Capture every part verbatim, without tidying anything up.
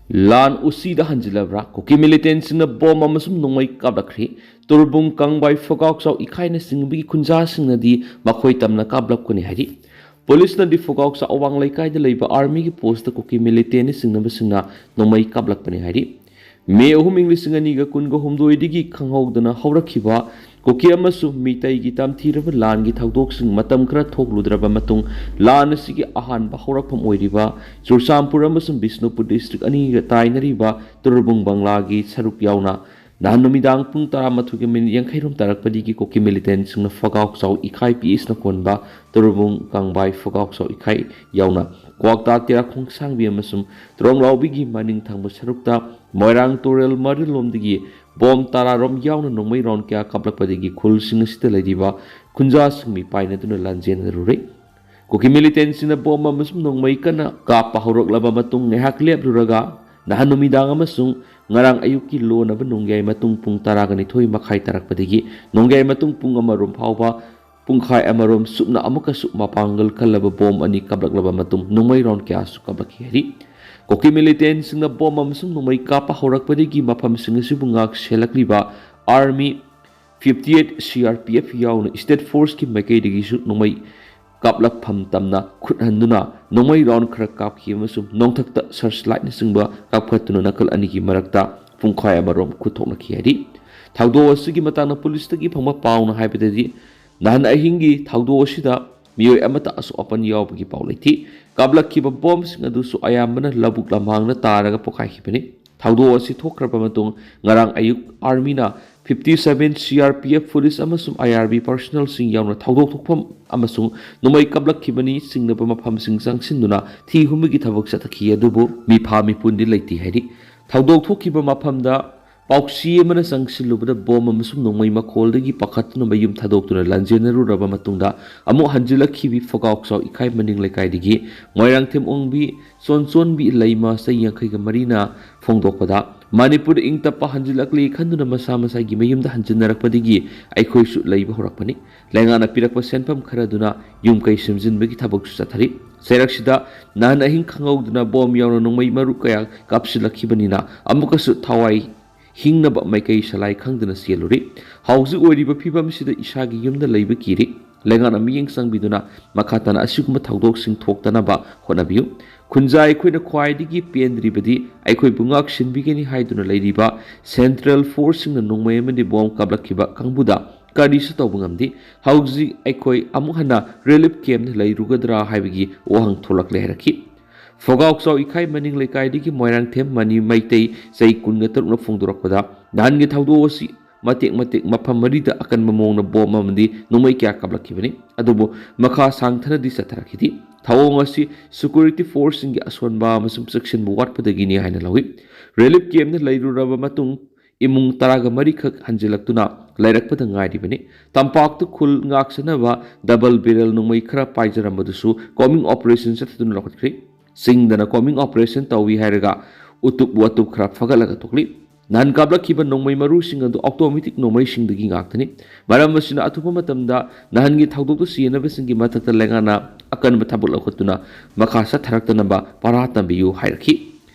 ꯂꯥꯟ ꯎꯁꯤꯗ ꯍꯟꯖꯤꯜꯂꯕ꯭ꯔꯥ? ꯀꯨꯀꯤ ꯃꯤꯂꯤꯇꯦꯟꯁꯤꯡꯅ ꯕꯣꯝ ꯑꯃꯁꯨꯡ ꯅꯣꯡꯃꯩ ꯀꯥꯞꯂꯛꯈ꯭ꯔꯤ꯫ ꯇꯨꯔꯕꯨꯡ, ꯀꯥꯡꯕꯥꯏ, ꯐꯒꯥꯎꯆꯥꯎ, ꯏꯈꯥꯏꯅꯆꯤꯡꯕꯒꯤ ꯈꯨꯟꯖꯥꯁꯤꯡꯅꯗꯤ ꯃꯈꯣꯏ ꯇꯝꯅ ꯀꯥꯞꯂꯛꯄꯅꯤ ꯍꯥꯏꯔꯤ꯫ ꯄꯨꯂꯤꯁꯅꯗꯤ ꯐꯒꯥꯎꯆꯥꯎ ꯑꯋꯥꯡ ꯂꯩꯀꯥꯏꯗ ꯂꯩꯕ ꯑꯥꯔꯃꯤꯒꯤ ꯄꯣꯁꯇ ꯀꯨꯀꯤ ꯃꯤꯂꯤꯇꯦꯟꯅ ꯆꯤꯡꯅꯕꯁꯤꯡꯅ ꯅꯣꯡꯃꯩ ꯀꯥꯞꯂꯛꯄꯅꯤ ꯍꯥꯏꯔꯤ꯫ ꯃꯦ ꯑꯍꯨꯝ, ꯏꯪ ꯂꯤꯁꯤꯡ ꯑꯅꯤꯒ ꯀꯨꯟꯒ ꯍꯨꯝꯗꯣꯏꯗꯒꯤ ꯈꯪꯍꯧꯗꯅ ꯍꯧꯔꯛꯈꯤꯕ ꯀꯨꯀꯤ ꯑꯃꯁꯨꯡ ꯃꯤꯇꯩꯒꯤ ꯇꯝꯊꯤꯔꯕ ꯂꯥꯟꯒꯤ ꯊꯧꯗꯣꯛꯁꯤꯡ ꯃꯇꯝ ꯈꯔ ꯊꯣꯛꯂꯨꯗ꯭ꯔꯕ ꯃꯇꯨꯡ, ꯂꯥꯟ ꯑꯁꯤꯒꯤ ꯑꯍꯥꯟꯕ ꯍꯧꯔꯛꯐꯝ ꯑꯣꯏꯔꯤꯕ ꯆꯨꯔꯆꯥꯟꯄꯨꯔ ꯑꯃꯁꯨꯡ ꯕꯤꯁꯅꯨꯄꯨꯔ ꯗꯤꯁꯇ꯭ꯔꯤꯛ ꯑꯅꯤꯒ ꯇꯥꯏꯅꯔꯤꯕ ꯇꯨꯔꯕꯨꯡ ꯕꯪꯂꯥꯒꯤ ꯁꯔꯨꯛ ꯌꯥꯎꯅ ꯅꯍꯥꯟ ꯅꯨꯃꯤꯗꯥꯡ ꯄꯨꯡ ꯇꯔꯥꯃꯥꯊꯣꯏꯒ ꯃꯤꯅꯤꯠ ꯌꯥꯡꯈꯩꯔꯣꯝ ꯇꯥꯔꯛꯄꯗꯒꯤ ꯀꯨꯀꯤ ꯃꯤꯂꯤꯇꯦꯟꯁꯤꯡꯅ ꯐꯒꯥꯎꯆꯥꯎ ꯏꯈꯥꯏ ꯄꯤꯁꯅ ꯀꯣꯟꯕ ꯇꯨꯔꯕꯨꯡ, ꯀꯥꯡꯕꯥꯏ, ꯐꯒꯥꯎꯆꯥꯎ ꯏꯈꯥꯏ ꯌꯥꯎꯅ ꯀ꯭ꯋꯥꯛꯇꯥ, ꯇꯦꯔꯥꯈꯣꯡ ꯁꯥꯡꯕꯤ ꯑꯃꯁꯨꯡ ꯇ꯭ꯔꯣꯡꯂꯥꯎꯕꯤꯒꯤ ꯃꯅꯤꯡ ꯊꯪꯕ ꯁꯔꯨꯛꯇ ꯃꯣꯏꯔꯥꯡ ꯇꯨꯔꯦꯜ ꯃꯔꯤꯜꯂꯣꯝꯗꯒꯤ ꯕꯣꯝ ꯇꯔꯥꯔꯣꯝ ꯌꯥꯎꯅ ꯅꯣꯡꯃꯩ ꯔꯥꯎꯟ ꯀꯌꯥ ꯀꯥꯞꯂꯛꯄꯗꯒꯤ ꯈꯨꯜꯁꯤꯡ ꯑꯁꯤꯗ ꯂꯩꯔꯤꯕ ꯈꯨꯟꯖꯥꯁꯤꯡ ꯃꯤꯄꯥꯏꯅꯗꯨꯅ ꯂꯥꯟꯖꯦꯟꯅꯔꯨꯔꯦ꯫ ꯀꯨꯀꯤ ꯃꯤꯂꯤꯇꯦꯟꯁꯤꯡꯅ ꯕꯣꯝ ꯑꯃꯁꯨꯡ ꯅꯣꯡꯃꯩ ꯀꯟꯅ ꯀꯥꯞꯄ ꯍꯧꯔꯛꯂꯕ ꯃꯇꯨꯡ ꯉꯥꯏꯍꯥꯛ ꯂꯦꯞꯂꯨꯔꯒ ꯅꯍꯥꯟ ꯅꯨꯃꯤꯗꯥꯡ ꯑꯃꯁꯨꯡ ꯉꯔꯥꯡ ꯑꯌꯨꯛꯀꯤ ꯂꯣꯟꯅꯕ ꯅꯣꯡꯌꯥꯏ ꯃꯇꯨꯡ ꯄꯨꯡ ꯇꯔꯥꯒ ꯅꯤꯊꯣꯏ ꯃꯈꯥꯏ ꯇꯥꯔꯛꯄꯗꯒꯤ ꯅꯣꯡꯌꯥꯏ ꯃꯇꯨꯡ ꯄꯨꯡ ꯑꯃꯔꯣꯝ ꯐꯥꯎꯕ ꯄꯨꯡꯈꯥꯏ ꯑꯃꯔꯣꯝ ꯁꯨꯞꯅ ꯑꯃꯨꯛꯀꯁꯨ ꯃꯄꯥꯡꯒꯜ ꯀꯜꯂꯕ ꯕꯣꯝ ꯑꯅꯤ ꯀꯥꯞꯂꯛꯂꯕ ꯃꯇꯨꯡ ꯅꯣꯡꯃꯩ ꯔꯥꯎꯟ ꯀꯌꯥꯁꯨ ꯀꯥꯞꯂꯛꯈꯤ ꯍꯥꯏꯔꯤ꯫ ꯀꯨꯀꯤ ꯃꯤꯂꯤꯇꯦꯟꯁꯤꯡꯅ ꯕꯣꯝ ꯑꯃꯁꯨꯡ ꯅꯣꯡꯃꯩ ꯀꯥꯞꯄ ꯍꯧꯔꯛꯄꯗꯒꯤ ꯃꯐꯝꯁꯤꯡ ꯑꯁꯤꯕꯨ ꯉꯥꯛ ꯁꯦꯜꯂꯛꯂꯤꯕ army fifty eight C R P F ꯌꯥꯎꯅ ꯁ꯭ꯇꯦꯠ ꯐꯣꯔꯁꯀꯤ ꯃꯥꯏꯀꯩꯗꯒꯤꯁꯨ ꯅꯣꯡꯃꯩ ꯀꯥꯞꯂꯛꯐꯝ ꯇꯝꯅ ꯈꯨꯠ ꯍꯟꯗꯨꯅ ꯅꯣꯡꯃꯩ ꯔꯥꯎꯟ ꯈꯔ ꯀꯥꯞꯈꯤ ꯑꯃꯁꯨꯡ ꯅꯣꯡꯊꯛꯇ ꯁꯔꯆ ꯂꯥꯏꯠꯅꯆꯤꯡꯕ ꯀꯥꯞꯈꯠꯇꯨꯅ ꯅꯥꯀꯜ ꯑꯅꯤꯒꯤ ꯃꯔꯛꯇ ꯄꯨꯡꯈꯥꯏ ꯑꯃꯔꯣꯝ ꯈꯨꯠ ꯊꯣꯛꯅꯈꯤ ꯍꯥꯏꯔꯤ꯫ ꯊꯧꯗꯣꯛ ꯑꯁꯤꯒꯤ ꯃꯇꯥꯡꯗ ꯄꯨꯂꯤꯁꯇꯒꯤ ꯐꯪꯕ ꯄꯥꯎꯅ ꯍꯥꯏꯕꯗꯗꯤ, ꯅꯍꯥꯟ ꯑꯍꯤꯡꯒꯤ ꯊꯧꯗꯣꯛ ꯑꯁꯤꯗ ꯃꯤꯑꯣꯏ ꯑꯃꯠꯇ ꯑꯁꯣꯛ ꯑꯄꯟ ꯌꯥꯎꯕꯒꯤ ꯄꯥꯎ ꯂꯩꯇꯦ꯫ ꯀꯥꯞꯂꯛꯈꯤꯕ ꯕꯣꯝꯁꯤꯡ ꯑꯗꯨꯁꯨ ꯑꯌꯥꯝꯕꯅ ꯂꯧꯕꯨꯛ ꯂꯝꯍꯥꯡꯗ ꯇꯥꯔꯒ ꯄꯣꯈꯥꯏꯈꯤꯕꯅꯤ꯫ ꯊꯧꯗꯣꯛ ꯑꯁꯤ ꯊꯣꯛꯈ꯭ꯔꯕ ꯃꯇꯨꯡ ꯉꯔꯥꯡ ꯑꯌꯨꯛ ꯑꯥꯔꯃꯤꯅ fifty seven C R P F police ꯑꯃꯁꯨꯡ ꯑꯥꯏ ꯑꯥꯔ ꯕꯤ ꯄꯥꯔꯁꯣꯅꯦꯜꯁꯤꯡ ꯌꯥꯎꯅ ꯊꯧꯗꯣꯛ ꯊꯣꯛꯐꯝ ꯑꯃꯁꯨꯡ ꯅꯣꯡꯃꯩ ꯀꯥꯞꯂꯛꯈꯤꯕꯅꯤ ꯆꯤꯡꯅꯕ ꯃꯐꯝꯁꯤꯡ ꯆꯪꯁꯤꯟꯗꯨꯅ ꯊꯤ ꯍꯨꯝꯕꯒꯤ ꯊꯕꯛ ꯆꯠꯊꯈꯤ, ꯑꯗꯨꯕꯨ ꯃꯤꯐꯥ ꯃꯤꯄꯨꯟꯗꯤ ꯂꯩꯇꯦ ꯍꯥꯏꯔꯤ꯫ ꯊꯧꯗꯣꯛ ꯊꯣꯛꯈꯤꯕ ꯃꯐꯝꯗ ꯄꯥꯎꯆꯦ ꯑꯃꯅ ꯆꯪꯁꯤꯜꯂꯨꯕꯗ ꯕꯣꯝ ꯑꯃꯁꯨꯡ ꯅꯣꯡꯃꯩ ꯃꯈꯣꯜꯗꯒꯤ ꯄꯥꯈꯠꯇꯨꯅ ꯃꯌꯨꯝ ꯊꯥꯗꯣꯛꯇꯨꯅ ꯂꯥꯟꯖꯦꯟꯅꯔꯨꯔꯕ ꯃꯇꯨꯡꯗ ꯑꯃꯨꯛ ꯍꯟꯖꯤꯜꯂꯛꯈꯤꯕꯤ ꯐꯒꯥꯎꯆꯥꯎ ꯏꯈꯥꯏ ꯃꯅꯤꯡ ꯂꯩꯀꯥꯏꯗꯒꯤ ꯃꯣꯏꯔꯥꯡꯊꯦꯝ ꯑꯣꯡꯕꯤ ꯆꯣꯟꯆꯣꯟꯕꯤ ꯂꯩꯃ ꯆꯍꯤ ꯌꯥꯡꯈꯩꯒ ꯃꯔꯤꯅ ꯐꯣꯡꯗꯣꯛꯄꯗ, ꯃꯅꯤꯄꯨꯔꯗ ꯏꯪ ꯇꯞꯄ ꯍꯟꯖꯤꯜꯂꯛꯂꯤ ꯈꯟꯗꯨꯅ ꯃꯁꯥ ꯃꯁꯥꯒꯤ ꯃꯌꯨꯝꯗ ꯍꯟꯖꯤꯟꯅꯔꯛꯄꯗꯒꯤ ꯑꯩꯈꯣꯏꯁꯨ ꯂꯩꯕ ꯍꯧꯔꯛꯄꯅꯤ꯫ ꯂꯩꯉꯥꯛꯅ ꯄꯤꯔꯛꯄ ꯁꯦꯟꯐꯝ ꯈꯔꯗꯨꯅ ꯌꯨꯝ ꯀꯩ ꯁꯦꯝꯖꯤꯟꯕꯒꯤ ꯊꯕꯛꯁꯨ ꯆꯠꯊꯔꯤ꯫ ꯆꯩꯔꯛꯁꯤꯗ ꯅꯍꯥꯟ ꯑꯍꯤꯡ ꯈꯪꯍꯧꯗꯅ ꯕꯣꯝ ꯌꯥꯎꯅ ꯅꯣꯡꯃꯩ ꯃꯔꯨ ꯀꯌꯥ ꯀꯥꯞꯁꯤꯜꯂꯛꯈꯤꯕꯅꯤꯅ ꯑꯃꯨꯛꯀꯁꯨ ꯊꯋꯥꯏ ꯍꯤꯡꯅꯕ ꯃꯥꯏꯀꯩ ꯁꯂꯥꯏ ꯈꯪꯗꯅ ꯆꯦꯜꯂꯨꯔꯤ꯫ ꯍꯧꯖꯤꯛ ꯑꯣꯏꯔꯤꯕ ꯐꯤꯕꯝꯁꯤꯗ ꯏꯁꯥꯒꯤ ꯌꯨꯝꯗ ꯂꯩꯕ ꯀꯤꯔꯤ꯫ ꯂꯩꯉꯥꯛꯅ ꯃꯤꯠꯌꯦꯡ ꯆꯪꯕꯤꯗꯨꯅ ꯃꯈꯥ ꯇꯥꯅ ꯑꯁꯤꯒꯨꯝꯕ ꯊꯧꯗꯣꯛꯁꯤꯡ ꯊꯣꯛꯇꯅꯕ ꯍꯣꯠꯅꯕꯤꯌꯨ꯫ ꯈꯨꯟꯖꯥ ꯑꯩꯈꯣꯏꯅ ꯈ꯭ꯋꯥꯏꯗꯒꯤ ꯄꯦꯟꯗ꯭ꯔꯤꯕꯗꯤ ꯑꯩꯈꯣꯏꯕꯨ ꯉꯥꯛ ꯁꯦꯟꯕꯤꯒꯅꯤ ꯍꯥꯏꯗꯨꯅ ꯂꯩꯔꯤꯕ ꯁꯦꯟꯇ꯭ꯔꯦꯜ ꯐꯣꯔꯁꯁꯤꯡꯅ ꯅꯣꯡꯃꯩ ꯑꯃꯗꯤ ꯕꯣꯝ ꯀꯥꯞꯂꯛꯈꯤꯕ ꯀꯥꯡꯕꯨꯗ ꯀꯔꯤꯁꯨ ꯇꯧꯕ ꯉꯝꯗꯦ꯫ ꯍꯧꯖꯤꯛ ꯑꯩꯈꯣꯏ ꯑꯃꯨꯛ ꯍꯟꯅ ꯔꯤꯂꯤꯐ ꯀꯦꯝꯞꯇ ꯂꯩꯔꯨꯒꯗ꯭ꯔꯥ ꯍꯥꯏꯕꯒꯤ ꯋꯥꯍꯪ ꯊꯣꯛꯂꯛꯂꯦ ꯍꯥꯏꯔꯛꯈꯤ꯫ ꯐꯒꯥꯎꯆꯥꯎ ꯏꯈꯥꯏ ꯃꯅꯤꯡ ꯂꯩꯀꯥꯏꯗꯒꯤ ꯃꯣꯏꯔꯥꯡꯊꯦꯝ ꯃꯅꯤ ꯃꯩꯇꯩ ꯆꯍꯤ ꯀꯨꯟꯒ ꯇꯔꯨꯛꯅ ꯐꯣꯡꯗꯣꯔꯛꯄꯗ, ꯅꯍꯥꯟꯒꯤ ꯊꯧꯗꯣꯛ ꯑꯁꯤ ꯃꯇꯦꯛ ꯃꯇꯦꯛ ꯃꯐꯝ ꯃꯔꯤꯗ ꯑꯀꯟꯕ ꯃꯑꯣꯡꯗ ꯕꯣꯝ ꯑꯃꯗꯤ ꯅꯣꯡꯃꯩ ꯀꯌꯥ ꯀꯥꯞꯂꯛꯈꯤꯕꯅꯤ꯫ ꯑꯗꯨꯕꯨ ꯃꯈꯥ ꯁꯥꯡꯊꯅꯗꯤ ꯆꯠꯊꯔꯛꯈꯤꯗꯦ꯫ ꯊꯧꯑꯣꯡ ꯑꯁꯤ ꯁꯦꯀ꯭ꯌꯨꯔꯤꯇꯤ ꯐꯣꯔꯁꯁꯤꯡꯒꯤ ꯑꯁꯣꯟꯕ ꯑꯃꯁꯨꯡ ꯆꯦꯛꯁꯤꯟꯕ ꯋꯥꯠꯄꯗꯒꯤꯅꯤ ꯍꯥꯏꯅ ꯂꯧꯏ꯫ ꯔꯤꯂꯤꯐ ꯀꯦꯝꯞꯇ ꯂꯩꯔꯨꯔꯕ ꯃꯇꯨꯡ ꯏꯃꯨꯡ ꯇꯔꯥꯒ ꯃꯔꯤꯈꯛ ꯍꯟꯖꯤꯜꯂꯛꯇꯨꯅ ꯂꯩꯔꯛꯄꯗ ꯉꯥꯏꯔꯤꯕꯅꯤ꯫ ꯇꯝꯄꯥꯛꯇ ꯈꯨꯜ ꯉꯥꯛꯁꯦꯟꯅꯕ ꯗꯕꯜ ꯕꯦꯔꯦꯜ ꯅꯣꯡꯃꯩ ꯈꯔ ꯄꯥꯏꯖꯔꯝꯕꯗꯨꯁꯨ ꯀꯣꯝꯕꯤꯡ ꯑꯣꯄꯔꯦꯁꯟ ꯆꯠꯊꯗꯨꯅ ꯂꯧꯈꯠꯈ꯭ꯔꯤ꯫ ꯆꯤꯡꯗꯅ ꯀꯣꯝꯕꯤꯡ ꯑꯣꯄꯔꯦꯁꯟ ꯇꯧꯏ ꯍꯥꯏꯔꯒ ꯎꯇꯨꯞ ꯋꯥꯇꯨꯞ ꯈꯔ ꯐꯒꯠꯂꯒ ꯊꯣꯛꯂꯤ꯫ ꯅꯍꯥꯟ ꯀꯥꯞꯂꯛꯈꯤꯕ ꯅꯣꯡꯃꯩ ꯃꯔꯨꯁꯤꯡ ꯑꯗꯨ ꯑꯣꯇꯣꯃꯦꯇꯤꯛ ꯅꯣꯡꯃꯩꯁꯤꯡꯗꯒꯤ ꯉꯥꯛꯇꯅꯤ꯫ ꯃꯔꯝ ꯑꯁꯤꯅ ꯑꯊꯨꯕ ꯃꯇꯝꯗ ꯅꯍꯥꯟꯒꯤ ꯊꯧꯗꯣꯛꯇ ꯁꯤꯖꯤꯟꯅꯕꯁꯤꯡꯒꯤ ꯃꯊꯛꯇ ꯂꯩꯉꯥꯛꯅ ꯑꯀꯟꯕ ꯊꯕꯛ ꯂꯧꯈꯠꯇꯨꯅ ꯃꯈꯥ ꯆꯠꯊꯔꯛꯇꯅꯕ ꯄꯔꯥ ꯇꯝꯕꯤꯌꯨ ꯍꯥꯏꯔꯛꯈꯤ꯫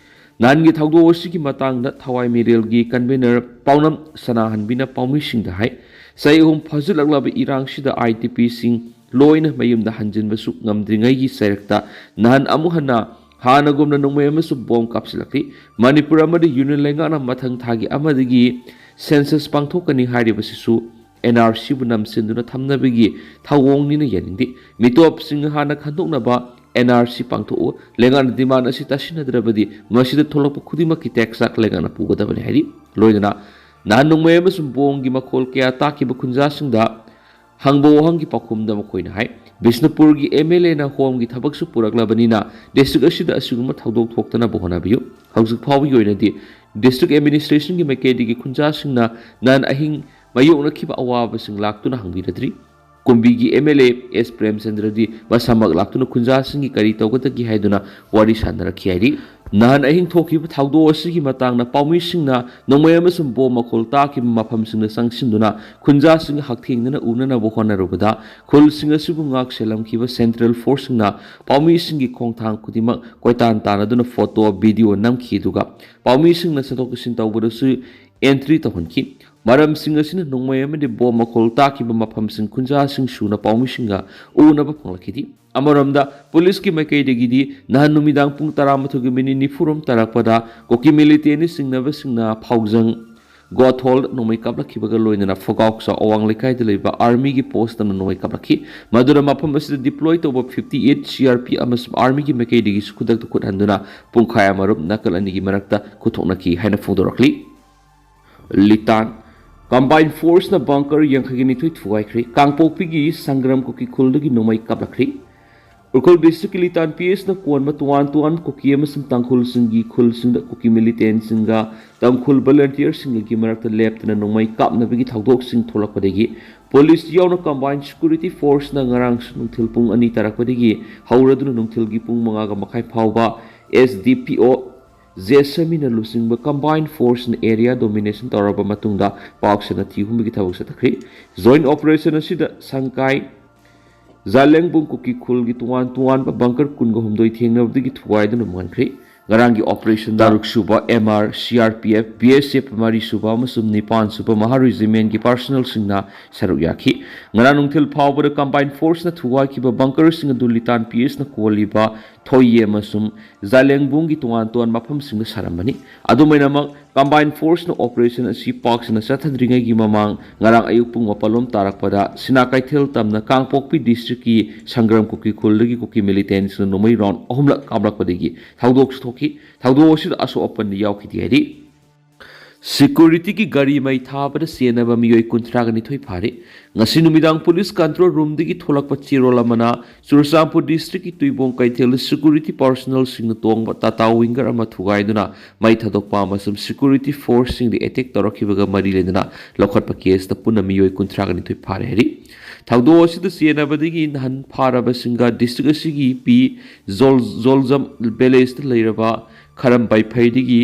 ꯅꯍꯥꯟꯒꯤ ꯊꯧꯗꯣꯛ ꯑꯁꯤꯒꯤ ꯃꯇꯥꯡꯗ ꯊꯋꯥꯏ ꯃꯤꯔꯦꯜꯒꯤ ꯀꯟꯚꯦꯅꯔ ꯄꯥꯎꯅꯝ ꯁꯅꯥꯍꯟꯕꯤꯅ ꯄꯥꯎꯃꯤꯁꯤꯡꯗ ꯍꯥꯏ, ꯆꯍꯤ ꯑꯍꯨꯝ ꯐꯥꯖꯤꯜꯂꯛꯂꯕ ꯏꯔꯥꯡꯁꯤꯗ ꯑꯥꯏ ꯇꯤ ꯄꯤꯁꯤꯡ ꯂꯣꯏꯅ ꯃꯌꯨꯝꯗ ꯍꯟꯖꯤꯟꯕꯁꯨ ꯉꯝꯗ꯭ꯔꯤꯉꯩꯒꯤ ꯆꯩꯔꯛꯇ ꯅꯍꯥꯟ ꯑꯃꯨꯛ ꯍꯟꯅ ꯍꯥꯟꯅꯒꯨꯝꯅ ꯅꯣꯡꯃꯩ ꯑꯃꯁꯨꯡ ꯕꯣꯝ ꯀꯥꯞꯁꯤꯜꯂꯛꯂꯤ꯫ ꯃꯅꯤꯄꯨꯔ ꯑꯃꯗꯤ ꯌꯨꯅꯤꯌꯟ ꯂꯩꯉꯥꯛꯅ ꯃꯊꯪ ꯊꯥꯒꯤ ꯑꯃꯗꯒꯤ ꯁꯦꯟꯁꯁ ꯄꯥꯡꯊꯣꯛꯀꯅꯤ ꯍꯥꯏꯔꯤꯕꯁꯤꯁꯨ ꯑꯦꯟ ꯑꯥꯔ ꯁꯤꯕꯨ ꯅꯝꯁꯤꯟꯗꯨꯅ ꯊꯝꯅꯕꯒꯤ ꯊꯧꯑꯣꯡꯅꯤꯅ ꯌꯥꯅꯤꯡꯗꯦ꯫ ꯃꯤꯇꯣꯞꯁꯤꯡ ꯍꯥꯟꯅ ꯈꯟꯗꯣꯛꯅꯕ ꯑꯦꯟ ꯑꯥꯔ ꯁꯤ ꯄꯥꯡꯊꯣꯛꯎ꯫ ꯂꯩꯉꯥꯛꯅ ꯗꯤꯃꯥꯟ ꯑꯁꯤ ꯇꯥꯁꯤꯟꯅꯗ꯭ꯔꯕꯗꯤ ꯃꯁꯤꯗ ꯊꯣꯛꯂꯛꯄ ꯈꯨꯗꯤꯡꯃꯛꯀꯤ ꯇꯦꯛꯁ ꯂꯩꯉꯥꯛꯅ ꯄꯨꯒꯗꯕꯅꯤ ꯍꯥꯏꯔꯤ꯫ ꯂꯣꯏꯅꯅ ꯅꯍꯥꯟ ꯅꯣꯡꯃꯩ ꯑꯃꯁꯨꯡ ꯕꯣꯝꯒꯤ ꯃꯈꯣꯜ ꯀꯌꯥ ꯇꯥꯈꯤꯕ ꯈꯨꯟꯖꯥꯁꯤꯡꯗ ꯍꯪꯕ ꯋꯥꯍꯪꯒꯤ ꯄꯥꯎꯈꯨꯝꯗ ꯃꯈꯣꯏꯅ ꯍꯥꯏ, ꯕꯤꯁꯅꯨꯄꯨꯔꯒꯤ ꯑꯦꯝ ꯑꯦꯜ ꯑꯦꯅ ꯍꯣꯝꯒꯤ ꯊꯕꯛꯁꯨ ꯄꯨꯔꯛꯂꯕꯅꯤꯅ ꯗꯤꯁꯇ꯭ꯔꯤꯛ ꯑꯁꯤꯗ ꯑꯁꯤꯒꯨꯝꯕ ꯊꯧꯗꯣꯛ ꯊꯣꯛꯇꯅꯕ ꯍꯣꯠꯅꯕꯤꯌꯨ꯫ ꯍꯧꯖꯤꯛ ꯐꯥꯎꯕꯒꯤ ꯑꯣꯏꯅꯗꯤ ꯗꯤꯁꯇ꯭ꯔꯤꯛ ꯑꯦꯗꯃꯤꯅꯤꯁꯇ꯭ꯔꯦꯁꯟꯒꯤ ꯃꯥꯏꯀꯩꯗꯒꯤ ꯈꯨꯟꯖꯥꯁꯤꯡꯅ ꯅꯍꯥꯟ ꯑꯍꯤꯡ ꯃꯥꯌꯣꯛꯅꯈꯤꯕ ꯑꯋꯥꯕꯁꯤꯡ ꯂꯥꯛꯇꯨꯅ ꯍꯪꯕꯤꯔꯗ꯭ꯔꯤ꯫ ꯀꯨꯝꯕꯤꯒꯤ ꯑꯦꯝ ꯑꯦꯜ ꯑꯦ ꯑꯦꯁ ꯄ꯭ꯔꯦꯝꯆꯟꯗ꯭ꯔꯗꯤ ꯃꯁꯥꯃꯛ ꯂꯥꯛꯇꯨꯅ ꯈꯨꯟꯖꯥꯁꯤꯡꯒꯤ ꯀꯔꯤ ꯇꯧꯒꯗꯒꯦ ꯍꯥꯏꯗꯨꯅ ꯋꯥꯔꯤ ꯁꯥꯟꯅꯔꯛꯈꯤ ꯍꯥꯏꯔꯤ꯫ ꯅꯍꯥꯟ ꯑꯍꯤꯡ ꯊꯣꯛꯈꯤꯕ ꯊꯧꯗꯣꯛ ꯑꯁꯤꯒꯤ ꯃꯇꯥꯡꯗ ꯄꯥꯎꯃꯤꯁꯤꯡꯅ ꯅꯣꯡꯃꯩ ꯑꯃꯁꯨꯡ ꯕꯣꯝ ꯃꯈꯣꯜ ꯇꯥꯈꯤꯕ ꯃꯐꯝꯁꯤꯡꯗ ꯆꯪꯁꯤꯟꯗꯨꯅ ꯈꯨꯟꯖꯥꯁꯤꯡꯒ ꯍꯛꯊꯦꯡꯅꯅ ꯎꯅꯅꯕ ꯍꯣꯠꯅꯔꯨꯕꯗ ꯈꯨꯜꯁꯤꯡ ꯑꯁꯤꯕꯨ ꯉꯥꯛ ꯁꯦꯜꯂꯝꯈꯤꯕ ꯁꯦꯟꯇ꯭ꯔꯦꯜ ꯐꯣꯔꯁꯁꯤꯡꯅ ꯄꯥꯎꯃꯤꯁꯤꯡꯒꯤ ꯈꯣꯡꯊꯥꯡ ꯈꯨꯗꯤꯡꯃꯛ ꯀꯣꯏꯇꯥꯟ ꯇꯥꯟꯅꯗꯨꯅ ꯐꯣꯇꯣ, ꯚꯤꯗꯤꯑꯣ ꯅꯝꯈꯤ꯫ ꯑꯗꯨꯒ ꯄꯥꯎꯃꯤꯁꯤꯡꯅ ꯆꯠꯊꯣꯛ ꯆꯠꯁꯤꯟ ꯇꯧꯕꯗꯁꯨ ꯑꯦꯟꯇ꯭ꯔꯤ ꯇꯧꯍꯟꯈꯤ꯫ ꯃꯔꯝꯁꯤꯡ ꯑꯁꯤꯅ ꯅꯣꯡꯃꯩ ꯑꯃꯗꯤ ꯕꯣꯝ ꯃꯈꯣꯜ ꯇꯥꯈꯤꯕ ꯃꯐꯝꯁꯤꯡ ꯈꯨꯟꯖꯥꯁꯤꯡ ꯁꯨꯅ ꯄꯥꯎꯃꯤꯁꯤꯡꯒ ꯎꯅꯕ ꯐꯪꯂꯛꯈꯤꯗꯦ꯫ ꯑꯃꯔꯣꯝꯗ ꯄꯨꯂꯤꯁꯀꯤ ꯃꯥꯏꯀꯩꯗꯒꯤꯗꯤ ꯅꯍꯥꯟ ꯅꯨꯃꯤꯗꯥꯡ ꯄꯨꯡ ꯇꯔꯥꯃꯥꯊꯣꯏꯒꯤ ꯃꯤꯅꯤꯠ ꯅꯤꯐꯨꯔꯣꯝ ꯇꯥꯔꯛꯄꯗ ꯀꯨꯀꯤ ꯃꯤꯂꯤꯇꯦꯟꯅ ꯆꯤꯡꯅꯕꯁꯤꯡꯅ ꯐꯥꯎꯖꯪ ꯒꯣꯊꯣꯜ ꯅꯣꯡꯃꯩ ꯀꯥꯞꯂꯛꯈꯤꯕꯒ ꯂꯣꯏꯅꯅ ꯐꯣꯒꯥꯎꯆꯥ ꯑꯋꯥꯡ ꯂꯩꯀꯥꯏꯗ ꯂꯩꯕ ꯑꯥꯔꯃꯤꯒꯤ ꯄꯣꯁ ꯑꯃ ꯅꯣꯡꯃꯩ ꯀꯥꯞꯂꯛꯈꯤ꯫ ꯃꯗꯨꯅ ꯃꯐꯝ ꯑꯁꯤꯗ ꯗꯤꯄ꯭ꯂꯣꯏ ꯇꯧꯕ ꯐꯤꯐꯇꯤ ꯑꯩꯠ ꯁꯤ ꯑꯥꯔ ꯄꯤ ꯑꯃꯁꯨꯡ ꯑꯥꯔꯃꯤꯒꯤ ꯃꯥꯏꯀꯩꯗꯒꯤꯁꯨ ꯈꯨꯗꯛꯇ ꯈꯨꯠ ꯍꯟꯗꯨꯅ ꯄꯨꯡꯈꯥꯏ ꯑꯃꯔꯣꯝ ꯅꯥꯀꯜ ꯑꯅꯤꯒꯤ ꯃꯔꯛꯇ ꯈꯨꯠꯊꯣꯛꯅꯈꯤ ꯍꯥꯏꯅ ꯐꯣꯡꯗꯣꯔꯛꯂꯤ꯫ ꯂꯤꯇꯥꯟ ꯀꯝꯕꯥꯏꯟ ꯐꯣꯔꯁꯅ ꯕꯪꯀꯔ ꯌꯥꯡꯈꯩꯒ ꯅꯤꯊꯣꯏ ꯊꯨꯒꯥꯏꯈ꯭ꯔꯦ꯫ ꯀꯥꯡꯄꯣꯛꯄꯤꯒꯤ ꯁꯪꯒ꯭ꯔꯝ ꯀꯨꯀꯤ ꯈꯨꯜꯗꯒꯤ ꯅꯣꯡꯃꯩ ꯀꯥꯞꯂꯛꯈ꯭ꯔꯦ꯫ ꯎꯈ꯭ꯔꯨꯜ ꯗꯤꯁꯇ꯭ꯔꯤꯛꯀꯤ ꯂꯤꯇꯥꯟ ꯄꯤ ꯑꯦꯁꯅ ꯀꯣꯟꯕ ꯇꯣꯉꯥꯟ ꯇꯣꯉꯥꯟꯕ ꯀꯨꯀꯤ ꯑꯃꯁꯨꯡ ꯇꯥꯡꯈꯨꯜꯁꯤꯡꯒꯤ ꯈꯨꯜꯁꯤꯡꯗ ꯀꯨꯀꯤ ꯃꯤꯂꯤꯇꯦꯟꯁꯤꯡꯒ ꯇꯥꯡꯈꯨꯜ ꯚꯣꯂꯟꯇꯤꯌꯔꯁꯤꯡꯒꯤ ꯃꯔꯛꯇ ꯂꯦꯞꯇꯅ ꯅꯣꯡꯃꯩ ꯀꯥꯞꯅꯕꯒꯤ ꯊꯧꯗꯣꯛꯁꯤꯡ ꯊꯣꯛꯂꯛꯄꯗꯒꯤ ꯄꯨꯂꯤꯁ ꯌꯥꯎꯅ ꯀꯝꯕꯥꯏꯟ ꯁꯦꯀ꯭ꯌꯨꯔꯤꯇꯤ ꯐꯣꯔꯁꯅ ꯉꯔꯥꯡꯁꯨ ꯅꯨꯡꯊꯤꯜ ꯄꯨꯡ ꯑꯅꯤ ꯇꯥꯔꯛꯄꯗꯒꯤ ꯍꯧꯔꯗꯨꯅ ꯅꯨꯡꯊꯤꯜꯒꯤ ꯄꯨꯡ ꯃꯉꯥꯒ ꯃꯈꯥꯏ ꯐꯥꯎꯕ ꯑꯦꯁ ꯗꯤ ꯄꯤ ꯑꯣ ꯖꯦꯁꯃꯤꯅ ꯂꯨꯆꯤꯡꯕ ꯀꯝꯕꯥꯏꯟ ꯐꯣꯔꯁꯅ ꯑꯦꯔꯤꯌꯥ ꯗꯣꯃꯤꯅꯦꯁꯟ ꯇꯧꯔꯕ ꯃꯇꯨꯡꯗ ꯄꯥꯛ ꯁꯟꯅ ꯊꯤꯍꯨꯝꯕꯒꯤ ꯊꯕꯛ ꯆꯠꯊꯈ꯭ꯔꯤ꯫ ꯖꯣꯏꯟ ꯑꯣꯄꯔꯦꯁꯟ ꯑꯁꯤꯗ ꯁꯪꯀꯥꯏ, ꯖꯥꯂꯦꯡꯕꯨꯡ ꯀꯨꯀꯤ ꯈꯨꯜꯒꯤ ꯇꯣꯉꯥꯟ ꯇꯣꯉꯥꯟꯕ ꯕꯪꯀꯔ ꯀꯨꯟꯒ ꯍꯨꯝꯗꯣꯏ ꯊꯦꯡꯅꯕꯗꯒꯤ ꯊꯨꯒꯥꯏꯗꯨꯅ ꯃꯥꯡꯈ꯭ꯔꯤ꯫ ꯉꯔꯥꯡꯒꯤ ꯑꯣꯄꯔꯦꯁꯟꯗ ꯇꯔꯨꯛ ꯁꯨꯕ M R, C R P F, B S F ꯃꯔꯤ ꯁꯨꯕ ꯑꯃꯁꯨꯡ ꯅꯤꯄꯥꯟ ꯁꯨꯕ ꯃꯍꯥ ꯔꯦꯖꯤꯃꯦꯟꯒꯤ ꯄꯥꯔꯁꯣꯅꯦꯜꯁꯤꯡꯅ ꯁꯔꯨꯛ ꯌꯥꯈꯤ꯫ ꯉꯔꯥꯡ ꯅꯨꯡꯊꯤꯜ ꯐꯥꯎꯕꯗ ꯀꯝꯕꯥꯏꯟ ꯐꯣꯔꯁꯅ ꯊꯨꯒꯥꯏꯈꯤꯕ ꯕꯪꯀꯔꯁꯤꯡ ꯑꯗꯨ ꯂꯤꯇꯥꯟ ꯄꯤ ꯑꯦꯁꯅ ꯀꯣꯜꯂꯤꯕ ꯊꯣꯏꯌꯦ ꯑꯃꯁꯨꯡ ꯖꯥꯂꯦꯡꯕꯨꯡꯒꯤ ꯇꯣꯉꯥꯟ ꯇꯣꯉꯥꯟꯕ ꯃꯐꯝꯁꯤꯡꯗ ꯁꯥꯔꯝꯕꯅꯤ꯫ ꯑꯗꯨꯝ ꯑꯣꯏꯅꯃꯛ, ꯀꯝꯕꯥꯏꯟ ꯐꯣꯔꯁꯅ ꯑꯣꯄꯔꯦꯁꯟ ꯑꯁꯤ ꯄꯥꯛ ꯁꯟꯅ ꯆꯠꯊꯗ꯭ꯔꯤꯉꯩꯒꯤ ꯃꯃꯥꯡ ꯉꯔꯥꯡ ꯑꯌꯨꯛ ꯄꯨꯡ ꯃꯥꯄꯜ ꯂꯣꯝ ꯇꯥꯔꯛꯄꯗ ꯁꯤꯅꯥ ꯀꯩꯊꯦꯜ ꯇꯝꯅ ꯀꯥꯡꯄꯣꯛꯄꯤ ꯗꯤꯁꯇ꯭ꯔꯤꯛꯀꯤ ꯁꯪꯒ꯭ꯔꯝ ꯀꯨꯀꯤ ꯈꯨꯜꯗꯒꯤ ꯀꯨꯀꯤ ꯃꯤꯂꯤꯇꯦꯟꯁꯤꯡꯅ ꯅꯣꯡꯃꯩ ꯔꯥꯎꯟ ꯑꯍꯨꯝꯂꯛ ꯀꯥꯞꯂꯛꯄꯗꯒꯤ ꯊꯧꯗꯣꯛꯁꯨ ꯊꯣꯛꯈꯤ꯫ ꯊꯧꯗꯣꯛ ꯑꯁꯤꯗ ꯑꯁꯣꯛ ꯑꯄꯟꯗꯤ ꯌꯥꯎꯈꯤꯗꯦ ꯍꯥꯏꯔꯤ꯫ ꯁꯦꯀ꯭ꯌꯨꯔꯤꯇꯤꯒꯤ ꯒꯥꯔꯤ ꯃꯩ ꯊꯥꯕꯗ ꯁꯤꯖꯤꯟꯅꯕ ꯃꯤꯑꯣꯏ ꯀꯨꯟꯊ꯭ꯔꯥꯒ ꯅꯤꯊꯣꯏ ꯐꯥꯔꯤ꯫ ꯉꯁꯤ ꯅꯨꯃꯤꯗꯥꯡ ꯄꯨꯂꯤꯁ ꯀꯟꯇ꯭ꯔꯣꯜ ꯔꯨꯝꯗꯒꯤ ꯊꯣꯛꯂꯛꯄ ꯆꯦꯔꯣꯜ ꯑꯃꯅ ꯆꯨꯔꯆꯥꯟꯄꯨꯔ ꯗꯤꯁꯇ꯭ꯔꯤꯛꯀꯤ ꯇꯨꯏꯕꯣꯡ ꯀꯩꯊꯦꯜꯗ ꯁꯦꯀ꯭ꯌꯨꯔꯤꯇꯤ ꯄꯥꯔꯁꯣꯅꯦꯜꯁꯤꯡꯅ ꯇꯣꯡꯕ ꯇꯥꯇꯥ ꯋꯤꯡꯒꯔ ꯑꯃ ꯊꯨꯒꯥꯏꯗꯨꯅ ꯃꯩ ꯊꯥꯗꯣꯛꯄ ꯑꯃꯁꯨꯡ ꯁꯦꯀ꯭ꯌꯨꯔꯤꯇꯤ ꯐꯣꯔꯁꯁꯤꯡꯗ ꯑꯦꯇꯦꯛ ꯇꯧꯔꯛꯈꯤꯕꯒ ꯃꯔꯤ ꯂꯩꯅꯅ ꯂꯧꯈꯠꯄ ꯀꯦꯁꯇ ꯄꯨꯟꯅ ꯃꯤꯑꯣꯏ ꯀꯨꯟꯊ꯭ꯔꯥꯒ ꯅꯤꯊꯣꯏ ꯐꯥꯔꯦ ꯍꯥꯏꯔꯤ꯫ ꯊꯧꯗꯣꯛ ꯑꯁꯤꯗ ꯆꯦꯟꯅꯕꯗꯒꯤ ꯅꯍꯟ ꯐꯥꯔꯕꯁꯤꯡꯒ ꯗꯤꯁꯇ꯭ꯔꯤꯛ ꯑꯁꯤꯒꯤ ꯄꯤ ꯖꯣꯜ-, ꯖꯣꯜꯖꯝ ꯚꯤꯂꯦꯖꯇ ꯂꯩꯔꯕ ꯈꯔꯝ ꯕꯥꯏꯐꯩꯗꯒꯤ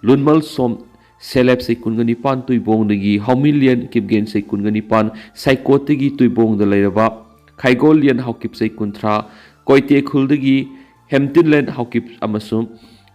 ꯂꯨꯟꯃꯜ ꯁꯣꯝ ꯁꯦꯂꯦꯞ ꯆꯍꯤ ꯀꯨꯟꯒ ꯅꯤꯄꯥꯟ ꯇꯨꯏꯕꯣꯡꯗꯒꯤ ꯍꯥꯎꯃꯤꯂꯤꯌꯟ ꯀꯤꯞꯒꯦꯟ ꯆꯍꯤ ꯀꯨꯟꯒ ꯅꯤꯄꯥꯟ ꯁꯥꯏꯀꯣꯠꯇꯒꯤ ꯇꯨꯏꯕꯣꯡꯗ ꯂꯩꯔꯕ ꯈꯥꯏꯒꯣꯜꯂꯤꯌꯟ ꯍꯥꯎꯀꯤꯞ ꯆꯍꯤ ꯀꯨꯟꯊ꯭ꯔꯥ ꯀꯣꯏꯇꯦꯈꯨꯜꯗꯒꯤ ꯍꯦꯝꯇꯤꯟꯂꯦꯟ ꯍꯥꯎꯀꯤꯞ ꯑꯃꯁꯨꯡ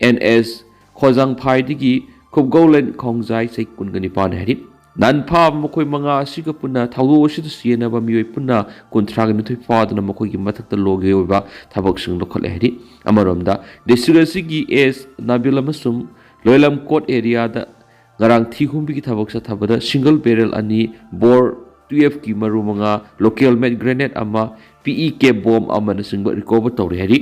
ꯑꯦꯟ ꯑꯦꯁ ꯈꯣꯖꯥꯡꯐꯥꯏꯗꯒꯤ ꯈꯨꯞꯒꯧꯂꯦꯟ ꯈꯣꯡꯖꯥꯏ ꯆꯍꯤ ꯀꯨꯟꯒ ꯅꯤꯄꯥꯟ ꯍꯥꯏꯔꯤ꯫ ꯅꯍꯟ ꯐꯥꯕ ꯃꯈꯣꯏ ꯃꯉꯥ ꯑꯁꯤꯒ ꯄꯨꯟꯅ ꯊꯧꯗꯣꯛ ꯑꯁꯤꯗ ꯁꯤꯖꯤꯟꯅꯕ ꯃꯤꯑꯣꯏ ꯄꯨꯟꯅ ꯀꯨꯟꯊ꯭ꯔꯥꯒ ꯅꯤꯊꯣꯏ ꯐꯥꯗꯨꯅ ꯃꯈꯣꯏꯒꯤ ꯃꯊꯛꯇ ꯂꯣꯒꯤ ꯑꯣꯏꯕ ꯊꯕꯛꯁꯤꯡ ꯂꯧꯈꯠꯂꯦ ꯍꯥꯏꯔꯤ꯫ ꯑꯃꯔꯣꯝꯗ ꯗꯤꯁꯇ꯭ꯔꯤꯛ ꯑꯁꯤꯒꯤ ꯑꯦꯁ ꯅꯥꯕꯤꯜ ꯑꯃꯁꯨꯡ ꯂꯣꯏꯂꯝ ꯀꯣꯠ ꯑꯦꯔꯤꯌꯥꯗ ꯉꯔꯥꯡ ꯊꯤ ꯍꯨꯝꯕꯒꯤ ꯊꯕꯛ ꯆꯠꯊꯕꯗ ꯁꯤꯡꯒꯜ ꯕꯦꯔꯦꯜ ꯑꯅꯤ, ꯕꯣꯔ ꯇꯨꯌꯦꯜꯐꯀꯤ ꯃꯔꯨ ꯃꯉꯥ, ꯂꯣꯀꯦꯜ ꯃꯦꯠ ꯒ꯭ꯔꯦꯅꯦꯗ ꯑꯃ, ꯄꯤ ꯏ ꯀꯦ ꯕꯣꯝ ꯑꯃꯅꯆꯤꯡꯕ ꯔꯤꯀꯣꯚꯔ ꯇꯧꯔꯦ ꯍꯥꯏꯔꯤ꯫